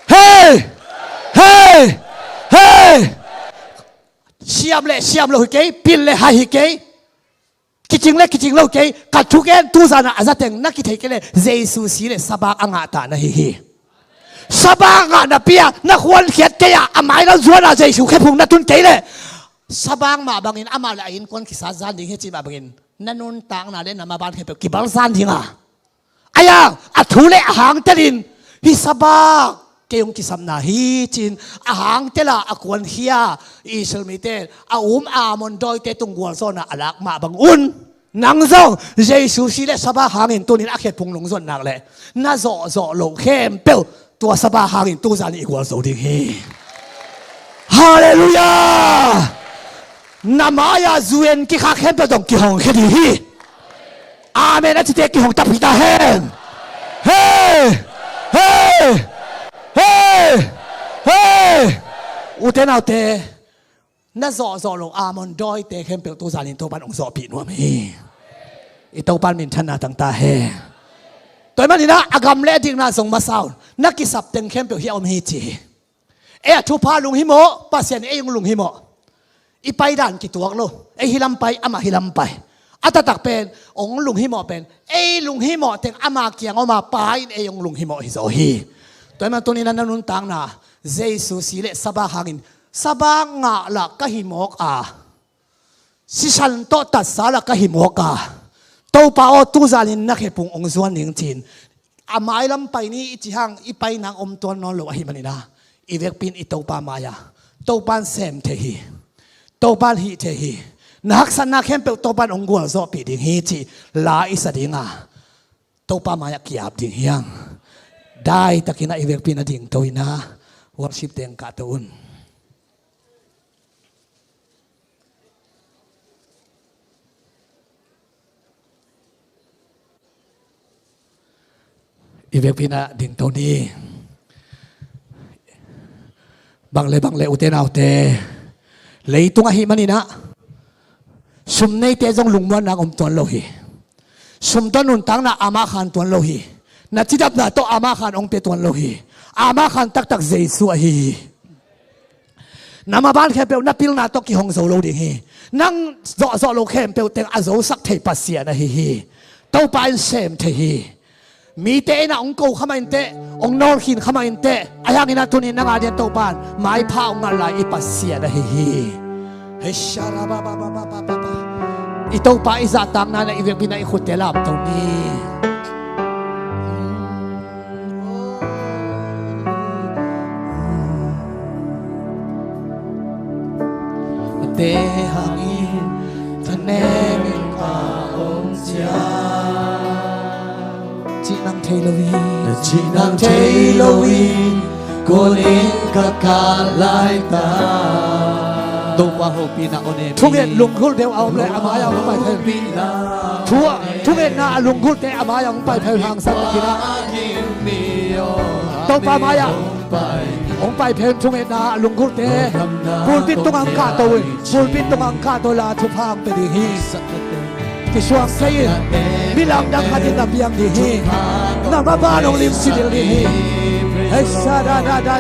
Hei! Hei! Hei! Siam le siam lo hi kei, pil le hai hi kei, kicing le kicing lo kei, ka thugen tuzanah a zateng na kithei kei le Jesu si le sabak a ngahta na hi hi. Sabak ngah napi-a na khuankhiat kei-a a mailam zuana Jesu khephung na tun kei le sabak mah bangin amah le a innkuan kisat zan ding hi ci mah bangin na nuntakna le na maban khempeuh kibalzan dinga, a yang a thu le a hangtelin hih sabak kei hong kisapna hi ci-in a hangtela a kuankhia Israel mite a um Ammon dawite tung gualzawhna a lak mah bang un, nang zong Jesu si le sabak hangin tunin a khephung nong zuan nak leh na zawhzawh loh khempeuh tua sabak hangin tuzan i gualzo ding hi. Halleluiah. Na mai-a zu-en kikhak khempeuh zong kihong khia ding hi. Amen a cite kihong takpi ta hen. Hei! Hei! Hei! Hei! Ute naute, na zawhzawh lo Ammon dawite khempeuh tuzanin Topan hong zawhpih nuam hi. I Topan minthanna tang ta hen. Tua ahih maninah a gam le a dikna zong masa un, na kisap teng khempeuh hih a om hi ci hi. Ei a thupha lunghimawh, Pasian in ei hong lunghimawh. I paidan kituak lo, ei hih lam pai, amah hih lam pai. A taktak pen hong lunghimawh pen ei lunghimawh teng ama kiang oma Pa in ei hong lunghimawh hi zaw hi. Tua ahih manin tuninah na nuntakna Jesu si le sabak hangin sabak ngah lah ka hi mawk a, sisan tawh tatsa lah ka hi mawk a, Topa aw, tuzanin na khephung hong zuan ning ci-in a mailam pai ni i cih hang i pai nang om tuan nawn lo ahih maninah i vekpi in i Topa mai-ah Topan sem thei hi. Topan hih thei hi. Na haksatna khempeuh Topan hong gualzawhpih ding hi cih la i sa dinga, Topa mai-ah ki-ap ding hi hang. Daitakinah i vekpi in a dingto inah worship teng kahto un. I vekpi inah dingto ni. Bang le bang le ute naute, leitung ahih maninah sum neite zong lungmuanna hong om tuan lo hi. Sum tawh nuntakna amah khan tuan lo hi. Na cidamna tawh amah khan hong pia tuan lo hi. Amah khan taktak Jesu ahi hi. Na maban khempeuh na pilna tawh kihong zo lo ding hi. Nang zawhzawh lo khempeuh teng a zosak thei Pasian ahi hi. Topa in sem thei hi. Mite in ah hong ko kha mah inteh, hong nawlkhin kha mah inteh, ahi hangin ah tuni nang a dian Topa in maipha hong ngalh lai i Pasian ahi hi. Hei sharabababababa. I Topa i zahtakna in ah i vekpi in ah i khutte lamto ni. te hangin thanem in ka om ciat. Cihnang thei lo hi. Na cihnang thei lo hi. Kunin ka kah laitak. Topa hopihna aw ne. Thunget lunggulh deuh a om le a mai-ah hong pai phei. Thu a, thungetna a lunggulhte a mai-ah hong pai phei hangsan takin ah. Topa mai-ah hong pai phei thungetna a lunggulhte. Pulpit tungah hong kahto in. Pulpit tungah hong kahto la thupha hong pia ding hi. Kisuang thei in, mi lamdang khat in na piang ding hi. Na maban hong limci ding hi. Hei sa da da da.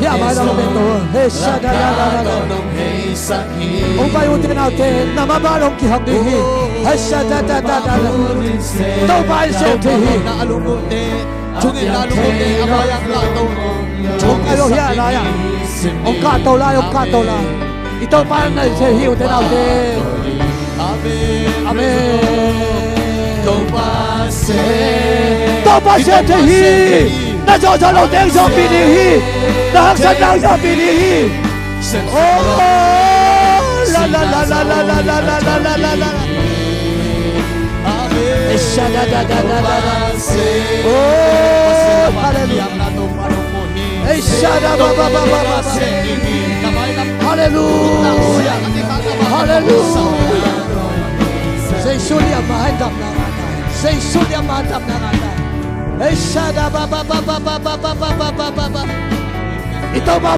Hia mai na lo bek to. Hei sa da da da da. Hong pai ute naute, na maban hong kihong ding hi. Hei sa da da da da da. Topa in sem thei hi. Thungetna lungkute a mai-ah hong kahto. Hong kahto hia lai-ah. Hong kahto lai, hong kahto lai. I Topa in na sem thei hi ute naute. Amen. Topa sem thei hi. Na zawhzawh lote hong zawhpih ding hi. Na haksatna hong zawhpih ding hi. Oh, la la la. Ei, sha da da da da da da. Oh, hallelujah. Ei, sha da ba ba ba ba ba ba. Hallelujah. Hallelujah. Jesu liamma in damna ngah ta. Jesu liamma in damna ngah ta. Ei, sha da ba ba ba ba ba. I Topa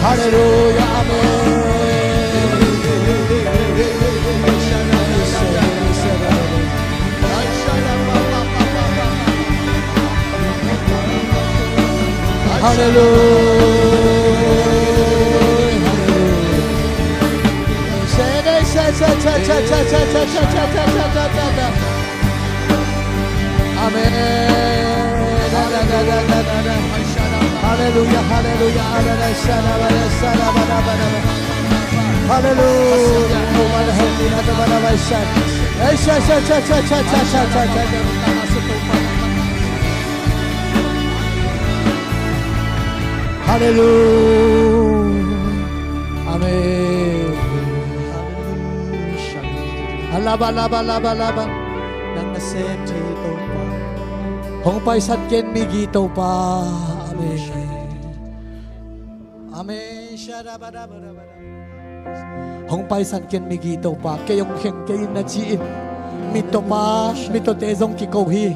Halleluia, amen. Halleluia, halleluia. Amen. Halleluia, halleluia. Halleluia. Halleluia. Amen. Halleluia. Alaba, laba, laba, laba. Nang nasem ci hi Topa. Hong paisan ken migi Topa. Amen. Amen. Hong paisan ken migi Topa. Kei hong kheng kei in na ci in. Mittawpa, mittawte zong kiko hi.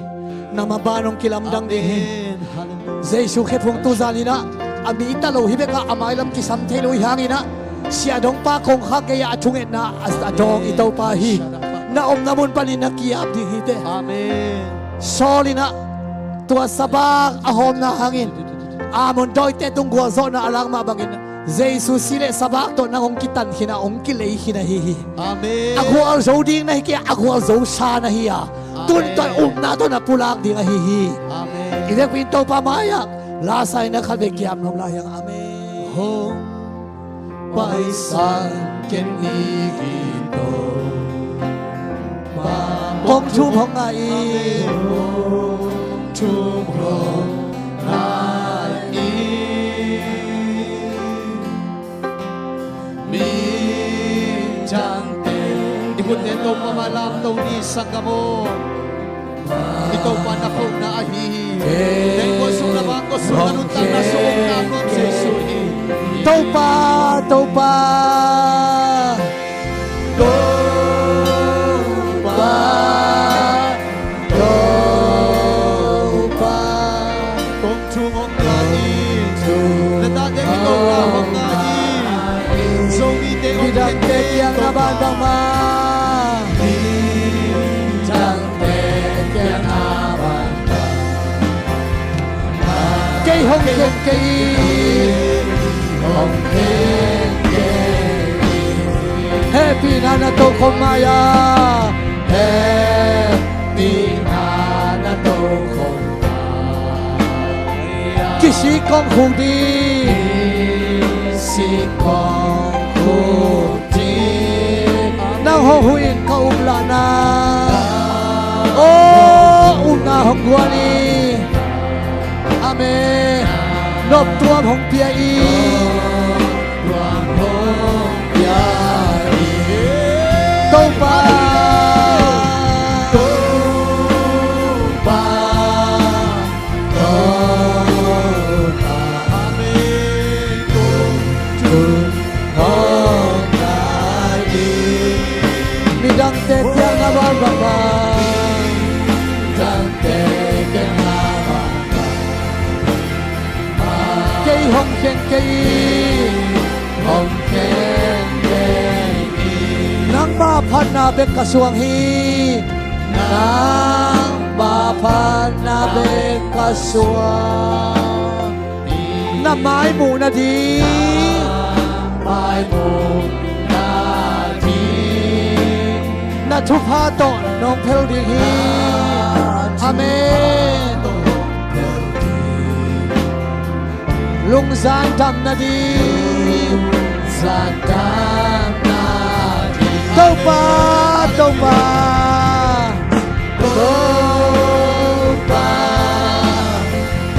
Na maban hong kilamdang ding hi. Amen. Halleluia. Jesu khephung tu zaninah a mi ta lo hi bekah a mailam kisam thei lo hi hanginah siahdongpa kongkhak gei-ah a thungetna a, a dawng i Topa hi. Na omna mun panin na ki-ap ding hi teh. Amen. Saul inah tua sabak a hawmna hangin Ammon dawite tung gualzawhna a lak mah bangin Jesu si le sabak tawh nang hong kitan khin a, hong kilei khin ahi hi. Amen. A gualzo ding na hi kei a, a gualzo sa na hi a. Amen. Tun tawh upna tawh na pulak ding ahi hi. Amen. I vekpi in Topa mai-ah la sa in na khat vei kiam nuam lai hiang. Amen. Hong paisan ken migi Topa. Kong thum hong ngai in. Kong thum hong ngai in. Midangte i khutte'n Topa mah lamto ni sanggam aw. I Topa na khopna ahi hi. Nei kua sung na bang kua sung na nuntakna sung na nuam Jesu hi. Topa, Topa. Topa, Topa. Kong thum hong ngai in. Na tate ki Topa hong ngai in. Zomite hong midangte kiang na ban bangmah. Midangte kiang na ban bangmah. Kei hong khen kei in. Hong khen kei in. Hehpihna na tokhom mai-a. Hehpihna na tokhom mai-a. Kisik kong khuk ding. Kisik kong khuk ding. Nang hong huh in ka uplahna. Aw, upna hong guan in. Amen. Noptuam hong pia in. Topa. Topa. Topa. Amen. Midangte kiang na ban bangmah. Midangte kiang na ban bangmah. Kei hong khen kei in. Hong khen kei in. Nangma phatna bek ka suang hi. Nangma phatna bek ka suang. Na mai muh nading. Na mai muh nading. Na thupha tawh nong phel ding hi. Amen. Lungzan dam nading. Lungzan dam nading. Topa, Topa. Topa,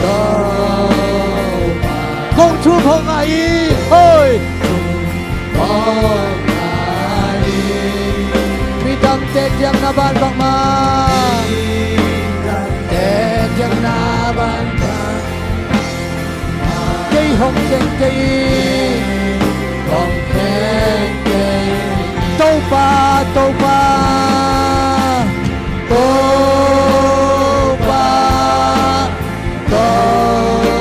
Topa. Kong thum hong ngai in. Hoi. Midangte kiang na ban bangmah. Midangte kiang na ban bangmah. Kei hong khen kei in. Hong khen kei in. Topa, Topa. Topa. Topa.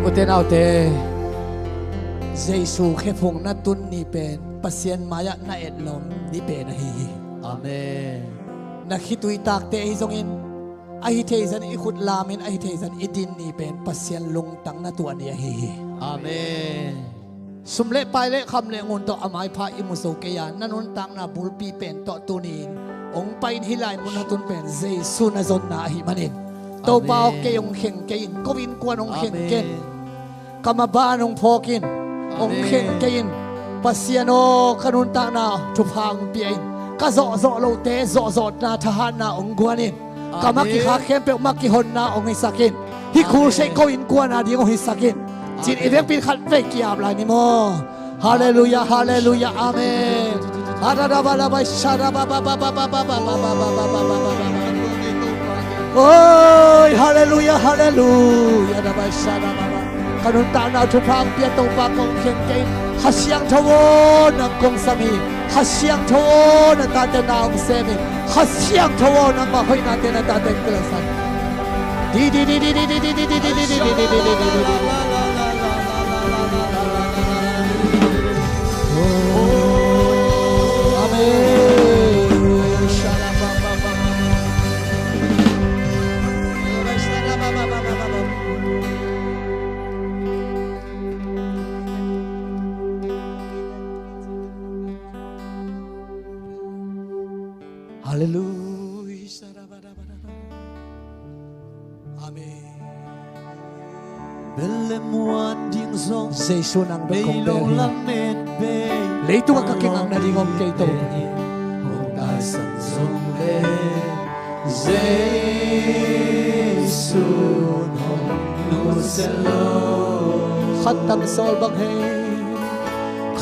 Ute naute, Jesu khephung na tun ni pen Pasian mai-ah na etlawm ni pen ahi hi. Amen. Na khitui takte ahi zongin, ahi theizan i khut lamin, ahi theizan i din ni pen Pasian lungtang na tuah ni ahi hi. Amen. Sum le pai le kham le ngun tawh a maipha i mu zo kei a, na nuntakna bulpi pen tawh tuni-in hong pai-in hih lai mun na tun pen Jesu na zonna ahih manin, Topa aw, kei hong kheng kei in, ko innkuan hong kheng kei in. Ka maban hong phawk in, hong kheng kei in. Pasian aw, ka nuntakna thupha hong pia in. Ka zawhzawh lote zawhzawhna thahatna hong guan in. Ka mah kikhak khempeuh mah kihonna hong hisak in. Hih crusade ko innkuan a ding hong hisak in. Cin i vekpi in khat vei ki-ap lai ni maw. Halleluiah, halleluiah, amen. Oi, halleluiah, halleluiah. Ka nuntakna thupha hong pia Topa kong kheng kei in. Kha Siangtho aw, nang kong sam hi. Kha Siangtho aw, na tate na hong sem hi. Kha Siangtho aw, nangmah hoihnate na tate in kilangsak. Di, di, di. Amen. Halleluiah. Amen. Bel le muan ding zong Jesu nang bek kong bel hi. Leitung ah ka kingang nading om kei, Topa. Hong taisan zong le Jesu hong nusia lo. Khat tang sawl bang hei.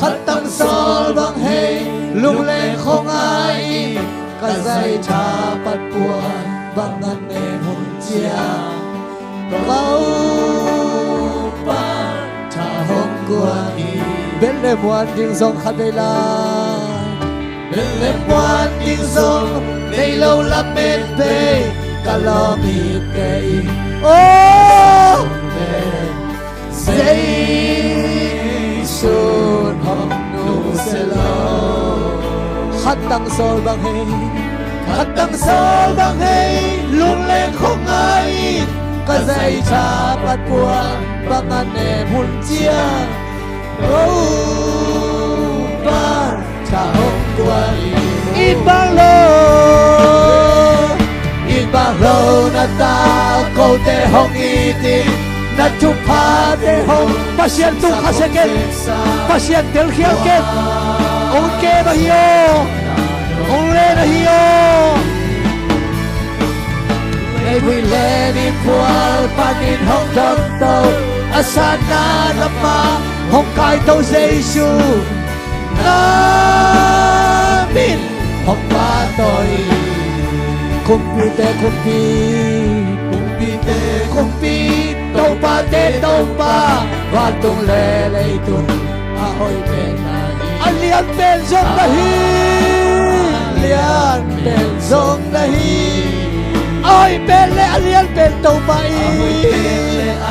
Khat tang sawl bang hei, lungleng khong ai in, ka zaitha pat puan bang a nem hun ciang, Topa tha hong guan hi. Bel le muan ding zong khat vei lai. Bel le muan ding zong nei lo lamet vei, ka lawm it kei. Oh! Jesu hong nusia lo. Khat tang sawl bang hei. Khat tang sawl bang hei. Lungleng khong ai in, ka zaitha pat puan bang a nem hun ciang, Topa tha hong guan hi. It bang lo, it bang lo na ta kote hong it in, na thuphate hong. Pasian tung khasia ken, Pasian telkhial ken. Hong kem ahi aw, hong len ahi aw. Leivui le ni phual panin hong domto, a sanna lamah hong kaito Jesu, na min hong pahtawi. Kumpite kumpi, kumpite kumpi, topate Topa, vantung le leitung a hoih pen na hi. A lian pen zong na hi. A lian pen zong na hi. A hoih pen le a lian pen Topa in. A hoih pen le a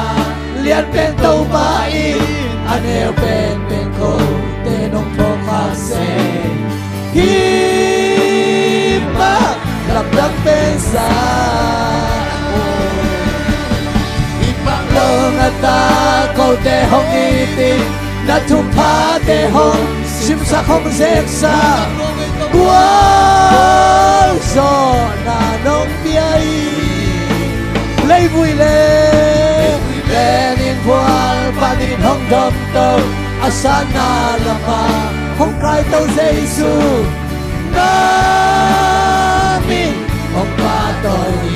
lian pen Topa in. A neu pen pen kote nong phawk khak se. Hih mah lamdang pen sa. Hih mah lo na ta kote hong it in, na thuphate hong simsak hong zeksak, gualzawhna nong pia hi. Leivui le, lenin vual panin hong domto, a sanna lamah hong kaito Jesu, na min hong pahtawi hi.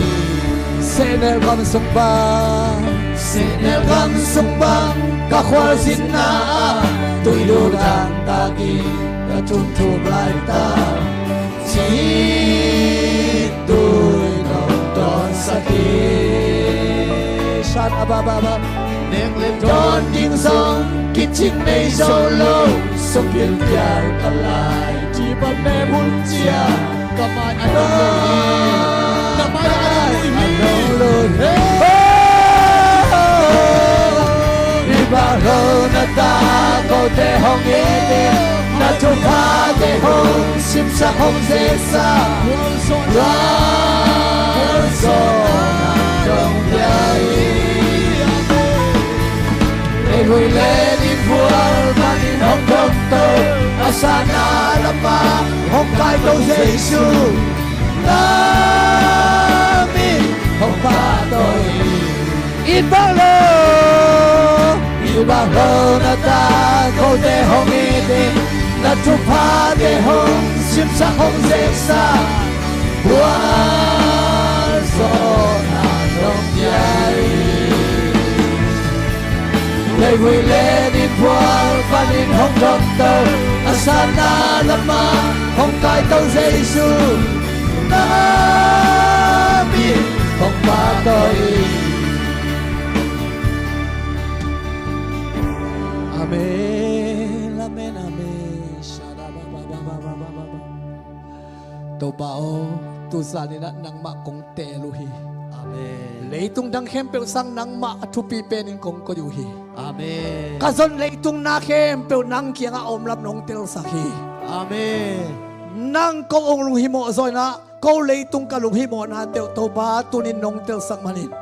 Sehnel gam sung bang, sehnel gam sung bang, ka khualzinna ah tuidu dangtak in ka thumthum laitak, cih tui nong dawnsak hi. Shan a ba ba ba. Nek le dawn ding zong kicing nei zo lo, sungkil pial ka lai, cih pan nem hun Cia. Ka mai a dong lo hi. Ka mai a dong lo hi. Hi bang lo na ta kote hong it in, na thuphate hong simsak hong zeksa. Gualzawhna dong pia hi. Leivui le ni bual panin hong dongto, a sana lama hong kaito Jesu, na min hong pahtawi. It bang lo, it bang lo na ta kote hong it in, na thuphate hong simsak hong zeksa. Gualzawhna dong pia hi. Leivui le ni bual panin hong dongto, a sana lama hong kaito Jesu, na min hong pahtawi. Amen, amen, amen. Topa aw, tuzan in ah nangmah kong teel uh hi. Amen. Leitung dang khempeuh sang nangmah a thupi penin kong koih uh hi. Amen. Ka zon leitung na khempeuh nang kiangah a om lam nong telsak hi. Amen. Nang ko hong lunghimawh zawh in ah ko leitung ka lunghimawhnate uh Topa tunin nong telsak manin,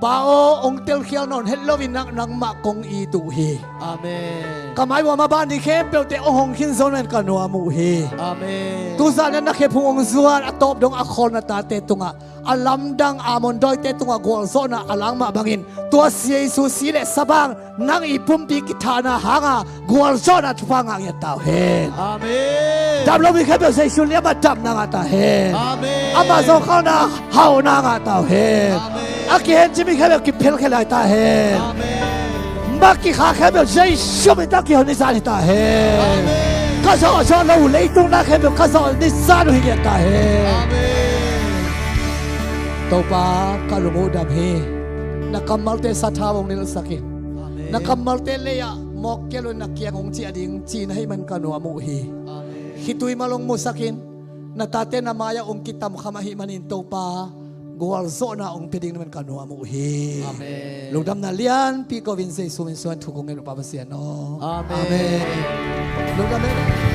Pa aw, hong telkhial nawn het loin nang, nangmah kong it uh hi. Amen. Ka mai uam a ban ding khempeuhte hong hong khin zo nawn ka nuam uh hi. Amen. Tuzan in ah na khephung hong zuan a tawp dong a khawl na tate tungah, a lamdang Amon dawite tungah gualzawhna a lang mah bangin, tua Jesu si le sa bang nang i pumpi kithahna hanga gualzawhna thupha ngah ngiat ta uh hen. Amen. Dam lo mi khempeuh Jesu liamah damna ngah ta hen. Amen. Amah zawngkhalna hauhna ngah ta uh hen. Amen. A kihencim mi khempeuh kiphelkhia lai ta hen. Amen. Mah kikha khempeuh Jesu min tawh kihon ni zan hi ta hen. Amen. Ka zawh zawh lo uh leitung na khempeuh ka zawh ni zan uh hi ngiat ta hen. Amen. Topa, ka lung uh dam hi. Na kammalte sathau hong nilhsak in. Amen. Na kammalte lei-ah mawk kei lo in na kiang hong ciah ding ci na hih man ka nuam uh hi. Amen. Khitui mal hong musak in. Na tate na mai-ah hong kitamkham ahih manin Topa, gualzawhna hong pia ding na man ka nuam uh hi. Amen. Lungdamna lianpi ko-in Jesu min suang thu kong ngen uh Pa Pasian aw. Amen. Amen. Lungdam e.